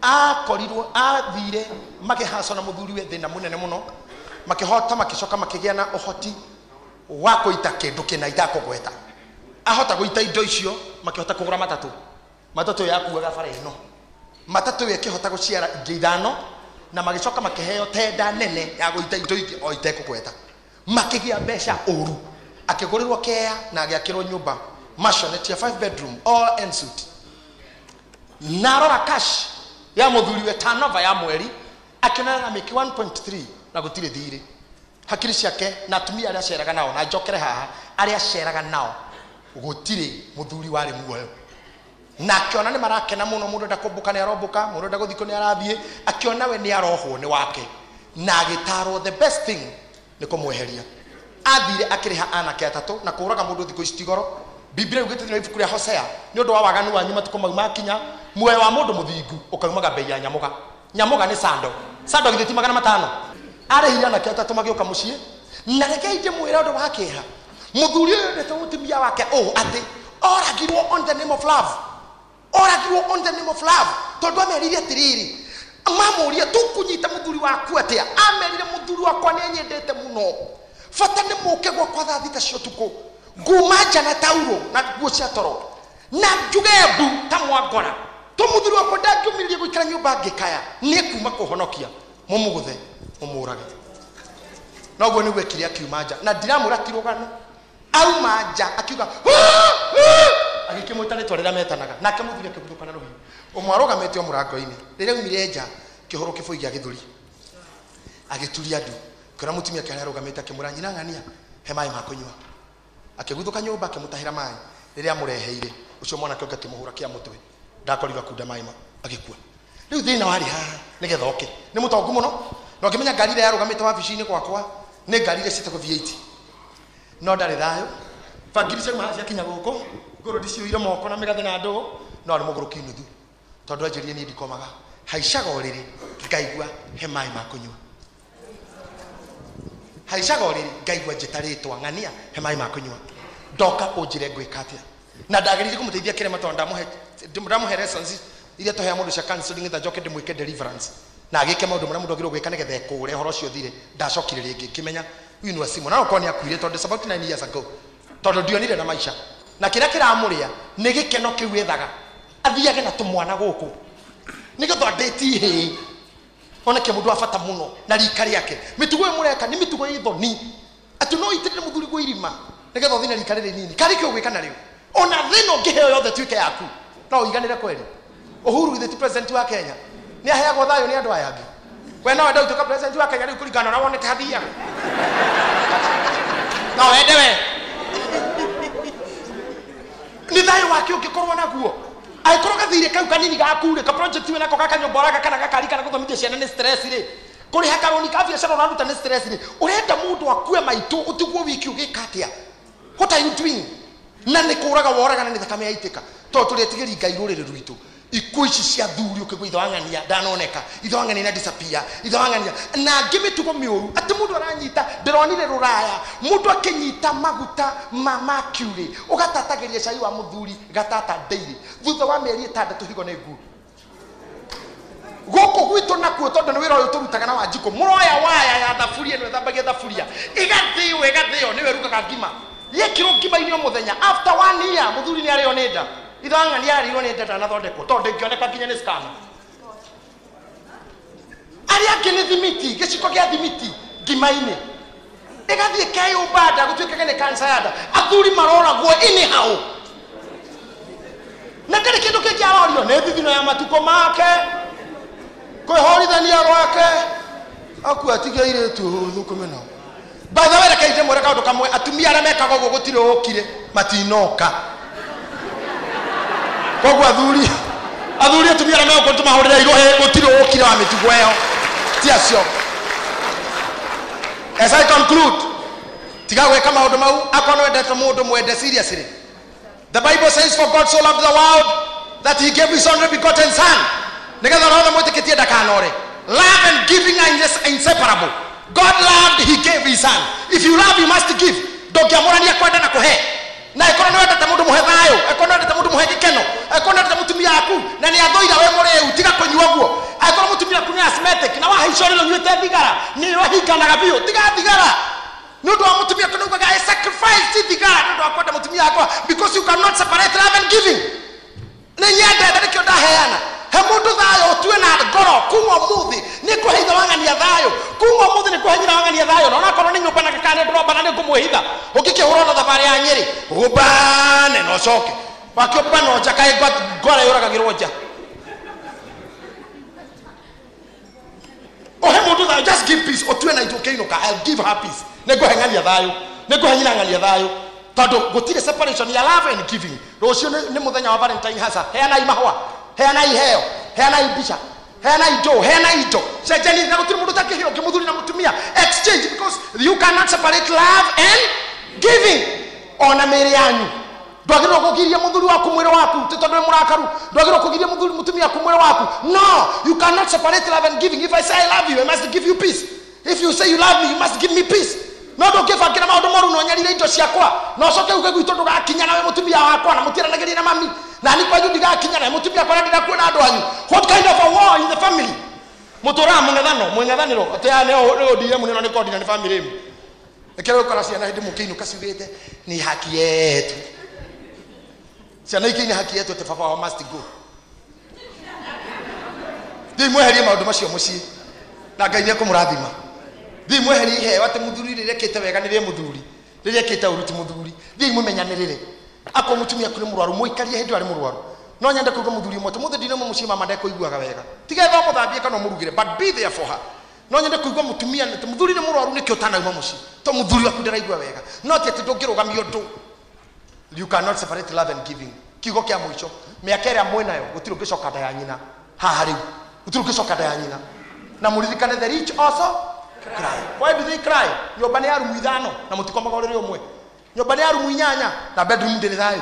Akorirwo athire makĩhaco na mũthuri we thĩna mũnene mũno, makĩhota makĩcoka makĩgĩa na ũhoti wa kũita kĩndũ kĩna itakũgweta. Ahota gũita indo icio makĩhota kũgũra matatũ. Matatũ ĩyo yakuaga bara ĩno. Matatũ ĩyo ĩkĩhota gũciara ingĩ 5, na magĩcoka makĩheo tenda nene ya gũita indo ingĩ o itekũgweta. Makĩgĩa mbeca ũru. Akĩgũrĩrwo kea na agĩakĩrwo nyũmba maisonette ya 5 bedroom all en suite. Na arora cash ya mũthuri we turnover ya mweri akĩonana na mĩki 1.3 na gũtirĩ thirĩ. Hakiri ciake na atumia arĩa aceraga nao, na njokere haha arĩa aceraga nao gũtirĩ mũthuri warĩ muoyo. Na akĩona nĩ marakena mũno, mũndũ enda kũmbũka nĩ arombũka, mũndũ enda gũthiĩ kũ nĩ arathiĩ, akĩona we nĩ arohwo nĩ wake. Na agĩtarwo the best thing nĩ kũmweheria. Athire akĩrĩha anake 3 na kũũraga mũndũ thikũ ici ti goro. Biblia yugĩte thĩinĩ wa ibuku rĩa Hosea, nĩ ũndũ wa waganu wanyu matukũ mau makinya, muoyo wa mũndũ mũthingu ũkaumaga bei ya nyamũga. Nyamũga nĩ sando. Sando githĩ ti 500. Arĩhire anake 3 magĩũka mũciĩ, na rekei ndĩmwĩre ũndũ wa kĩeha. Mũthuri ũyũ endete mũtumia wake ũũ atĩ oragirwo on the name of love. Oragirwo on the name of love. Tondũ amerire atĩrĩrĩ, mamũria tũkũnyita mũthuri waku atĩa? Amerire mũthuri wakwa nĩ anyendete mũno. Bata nĩ mũke gwakwa thaa 6 cia ũtukũ. Nguma nja na tauro na nguo cia toro. Na njuge mbu ta mwangora. To mũthuri wakwa ndangĩũmĩrĩria gũikara nyũmba ngĩkaya, nĩ kuma kũhonokia. Mũmũgũthe, mũmũũrage. Na ũguo nĩguo ekire akiuma nja. Na ndiramwĩra ti rũgano. Auma nja akiuga, agĩkĩmwĩta rĩtwa rĩrĩa metanaga. Nake mũthuri akĩguthũka na rũhiũ. Ũmwe arũgamĩte o mũrango-inĩ. Rĩrĩa aumire nja, kĩhũrũ kĩbũi gĩa gĩthũri. Agĩturia ndu. Akĩona mũtumia ũrĩa arũgamĩte akĩmwĩra, nyina ng'ania, he maĩ ma kũnyua. Akĩguthũka nyũmba akĩmũtahĩra maĩ. Rĩrĩa amũreheire, ũcio mwanake ũngĩ akĩmũhũra kĩa mũtwe. Ndakorirwo akunda maĩ agĩkua. Rĩu thĩna warĩ haha nĩgetha oke. Nĩ mũtongu mũno. Na ũngĩmenya ngari ĩrĩa yarũgamĩte wabici-inĩ gwakwa, nĩ ngari iria ciĩtagwo V8. No ndarĩ thayũ. Bangiri ciauma haha ciakinya gũkũ, ngũrũ ndiciũire moko na mĩgathe na ndũgũ, no arĩ mũgũrũki nuthu. Tondũ anjĩrire niĩ ndikomaga. Haicaga ũrĩrĩ, ngaigua he maĩ ma kũnyua. Haicaga ũrĩrĩ, ngaigua njĩtarĩtwo ng'ania he maĩ ma kũnyua. Ndoka ũnjĩre ngwĩka atĩa. Na ndagĩrĩire kũmũteithia kĩrema tondũ ndamũhe lessons iria tũheaga mũndũ cia counseling tha njoke ndĩmwĩke deliverance. Na agĩke maũndũ marĩa mũndũ agĩrĩirwo gwĩka nĩgetha ekũũre ũhoro ũcio ũthire. Ndacokire rĩngĩ ngĩmenya huyu ni wa simu. Na okorwo nĩ akuire tondũ it's about 9 years ago. Tondũ ndionire na maica. Na kĩrĩa kĩramũrĩa nĩ gĩkeno kĩu ethaga. Athiage na tũmwana gũkũ. Nĩgetha andĩtie hĩ. Oneke mũndũ wa bata mũno na rika rĩake. Mĩtugo ĩyo mũreka nĩ mĩtugo ĩ thoni. Atĩ no ũitĩrĩre mũthuri guo irima nĩgetha ũthiĩ na rika rĩrĩ nini. Karĩ kĩo ũgwĩka narĩo. Ona thĩna ũngĩheo yothe ĩtuĩke yaku. No ũiganĩre kweli. Uhuru githĩ ti president wa Kenya nĩ aheagwo thayũ nĩ andũ aya angĩ we no wende gũtuĩka president wa Kenya rĩu kũringana na ũrĩa wonete hathiaga no wende we nĩ thayũ wake ũngĩkorwo naguo angĩkorwo gathirĩ kau kanini gaku rĩ ka project wĩ nako gaka nyũmba ũraka kana gakari kana gũthomithia ciana nĩ stress rĩ kũrĩha karũni ka biacara ũraruta nĩ stress rĩ ũrenda mũndũ akue maitũ ũtigwo wiki ũgĩka atĩa what are you doing na nĩ kũraga woragana nĩ thakame yaitĩka tondũ tũrĩetigĩri Ngai rũrĩrĩ rwitũ ikuũ ici cia thuri ũkĩgua ithe wa ng'ania ndanoneka ithe wa ng'ania na disappear ithe wa ng'ania na angĩ mĩtugo mĩũru atĩ mũndũ aranyita ndĩronire rũraya mũndũ akĩnyita maguta ma mercury ũgatatagĩria cai wa mũthuri gatata daily thutha wa mĩeri 6 higo nĩ nguo gũkũ gwitũ nakuo tondũ nĩ wĩra ũyũ tũrutaga na Wanjikũ mũroya waya ya thaburia nĩwe thambagia thaburia ĩgathĩo ĩgathĩo nĩwe rugaga ngima yekĩrwo ngima-inĩ o mũthenya after 1 year mũthuri nĩ arĩo nĩ nda ithe wa ng'ania arĩirwo nĩ nda ndanathondekwo tondũ ndĩngĩoneka nginya nĩ scan arĩa angĩ nĩ thimiti gĩciko gĩa thimiti ngima-inĩ ĩgathiĩ keyũmba nda gũtuĩkage nĩ cancer ya nda athuri maroragwo anyhow na ndarĩ kĩndũ kĩngĩ arorio nĩ thithino ya matukũ make kwĩhorithania gwake akua atige airĩtu thũkũme nao by the way reke ndĩmwĩre kaũndũ kamwe atumia arĩa mekaga ũguo gũtirĩ ũkire matinoka koguo athuri atumia arĩa megũkorwo tũmahũrĩre irũhĩ gũtirĩ ũkire wa mĩtugo ĩyo ti acio as I conclude tiga gwĩka maũndũ mau akorwo nĩwendete mũndũ mwende seriously the Bible says for God so loved the world that he gave his only begotten son nĩgetha ũrĩa wothe mwĩtĩkĩtie ndakanore love and giving are inseparable God loved he gave his son if you love you must give ndũngĩamũrania kwenda na kũhe na ĩkorwo nĩ wendete mũndũ mũhe thayũ ĩkorwo nĩ wendete mũndũ mũhe gĩkeno ĩkorwo nĩ wendete mũtumia waku na nĩ athũira we mũrĩu tiga kũnyua ũguo angĩkorwo mũtumia waku nĩ asthmatic na wahaica ũrĩrĩ ũnyuĩte thigara nĩ wahinganaga biũ tiga thigara nĩ ũndũ wa mũtumia waku nĩugaga I sacrifice thigara nĩ ũndũ wa kwenda mũtumia wakwa because you cannot separate love and giving nĩ nyendete nĩkĩo ndaheana he mũndũ thayũ ũtue na ngoro kuma ũmũthĩ nĩ ngũhe ithe wa ng'ania thayũ kuma ũmũthĩ nĩ ngũhe nyina wa ng'ania thayũ na onakorwo nĩ nyũmba na gakana ndĩromba na nĩ ngũmwĩhitha ũngĩkĩhũrwo na thabarĩ ya Nyĩrĩ ũmbane na ũcoke wakĩũmbana nja kaĩ ngwara yũragagĩrwo nja ũhe mũndũ thayũ just give peace ũtue na itũ ũkĩinũka I'll give her peace nĩ ngũhe ng'ania thayũ nĩ ngũhe nyina ng'ania thayũ tondũ gũtirĩ separation ya love and giving rũciũ nĩ mũthenya wa Valentine hasa heanai mahũa heanai iheo heanai mbica heanai indo heanai indo cenjani na gũtirĩ mũndũ ũtakĩheo ũngĩ mũthuri na mũtumia exchange because you cannot separate love and giving ona mĩĩrĩ yanyu ndwagĩrĩirwo kũgiria mũthuri waku mwĩrĩ waku ti tondũ wĩ mũrakaru ndwagĩrĩirwo kũgiria mũthuri mũtumia waku mwĩrĩ waku no you cannot separate love and giving if I say I love you I must give you peace if you say you love me you must give me peace no ndũngĩbangĩra maũndũ moru na ũnyarire indo ciakwa na ũcoke uge gwitũ ndũgakinya nawe mũtumia wakwa na mũtiaranagĩria na mami na ni kwanyu ndigakinya nawe mũtumia wakwa na ndĩrakuona andũ anyu what kind of a war in the family mũtũraga mũng'ethano mũng'ethanĩro atĩ aya nĩ ODM nĩ nĩ kondi na nĩ family ĩmwe ĩkĩra gũkora ciana hĩndĩ mũkĩinũka ciugĩte ni haki yetu ciana ikĩina haki yetu atĩ baba wao must go thiĩ mweherie maũndũ macio mũciĩ na Ngai nĩekũmũrathima thiĩ mweherie iheo atĩ mũthuri rĩrĩa ekĩte wega nĩ rĩa mũthuri rĩrĩa ekĩte ũru ti mũthuri thiĩ mũmenyanĩrĩre akorwo mũtumia aku nĩ mũrwaru mũikarie hĩndĩ ĩyo arĩ mũrwaru no nyende kũigua mũthuri ũmwe atĩ mũthĩ ndinauma mũciĩ mama ndekũiguaga wega tiga etha ũmũthambie kana ũmũrugĩre but be there for her no nyende kũigua mũtumia atĩ mũthuri nĩ mũrwaru nĩkĩo ũtanauma mũciĩ to mũthuri waku ndaraigua wega no ti atĩ ndũngĩrũgamia ũndũ you cannot separate love and giving kiugo kĩa mũico mĩaka ĩrĩa mwĩnayo gũtirĩ ũngĩcoka nda ya nyina haha rĩu gũtirĩ ũngĩcoka nda ya nyina na mũririkane the rich also cry why do they cry nyũmba nĩ ya rumu 5 na mũtikomaga ũrĩrĩ ũmwe nyũmba nĩ ya rumu 8 na bedroom ndĩrĩ thayũ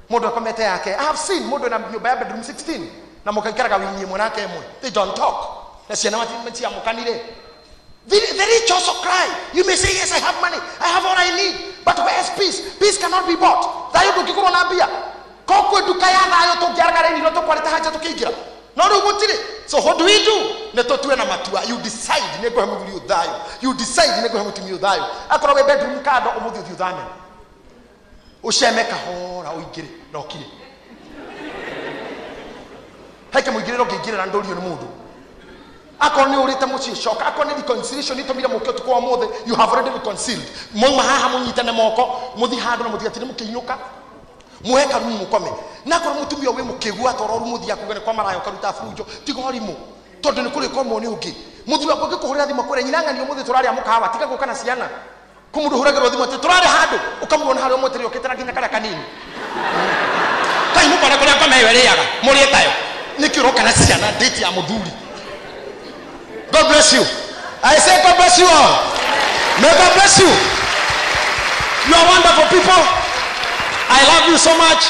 mũndũ akomete yake I have seen mũndũ na nyũmba ya bedroom 16 na mũkaikaraga winyi ĩmwe nake ĩmwe they don't talk na ciana matiamũkanire the rich also cry you may say yes I have money I have all I need but where is peace peace cannot be bought thayũ ndũngĩgũrwo na mbia koguo nduka ya thayũ tũngĩaraga raini no tũkwarĩte hanja tũkĩingĩra no rĩu gũtirĩ so what do we do nĩ tũtue na matua you decide nĩ ngũhe mũthuri ũyũ thayũ you decide nĩ ngũhe mũtumia ũyũ thayũ akorwo wĩ bedroom kando ũmũthĩ ũthiĩ ũthame ũceme kahora ũingĩre na ũkire heke mũingĩrĩre ũngĩingĩrĩra ndũrio nĩ mũndũ akorwo nĩ ũrĩte mũciĩ coka akorwo nĩ reconciliation itũmire mũke ũtukũ wa ũmũthĩ you have already reconciled mwauma haha mũnyitane moko mũthiĩ handũ na mũtigatinde mũkĩinũka Muhe karumu mukome. Na korwo mutumia wi mukigu atoro rumu thia kuga ni kwa marayo karuta funjo tiga ũrimũ tondu ni kuri komwo ni ungi. Muthuri wakwa ngikuhurira thimu akwire nyina ng'ani umuthi turaria mukawa tiga guka na ciana. Ku mundu huragirwo thimu ati turari handu ukamuona haria umweterere ukite na nginya karia kanini. Kai mukona kuria ngoma iyo iriaga murie tayo. Niki uroka na ciana date ya muthuri. God bless you. I say God bless you all. May God bless you. You are wonderful people. I love you so much.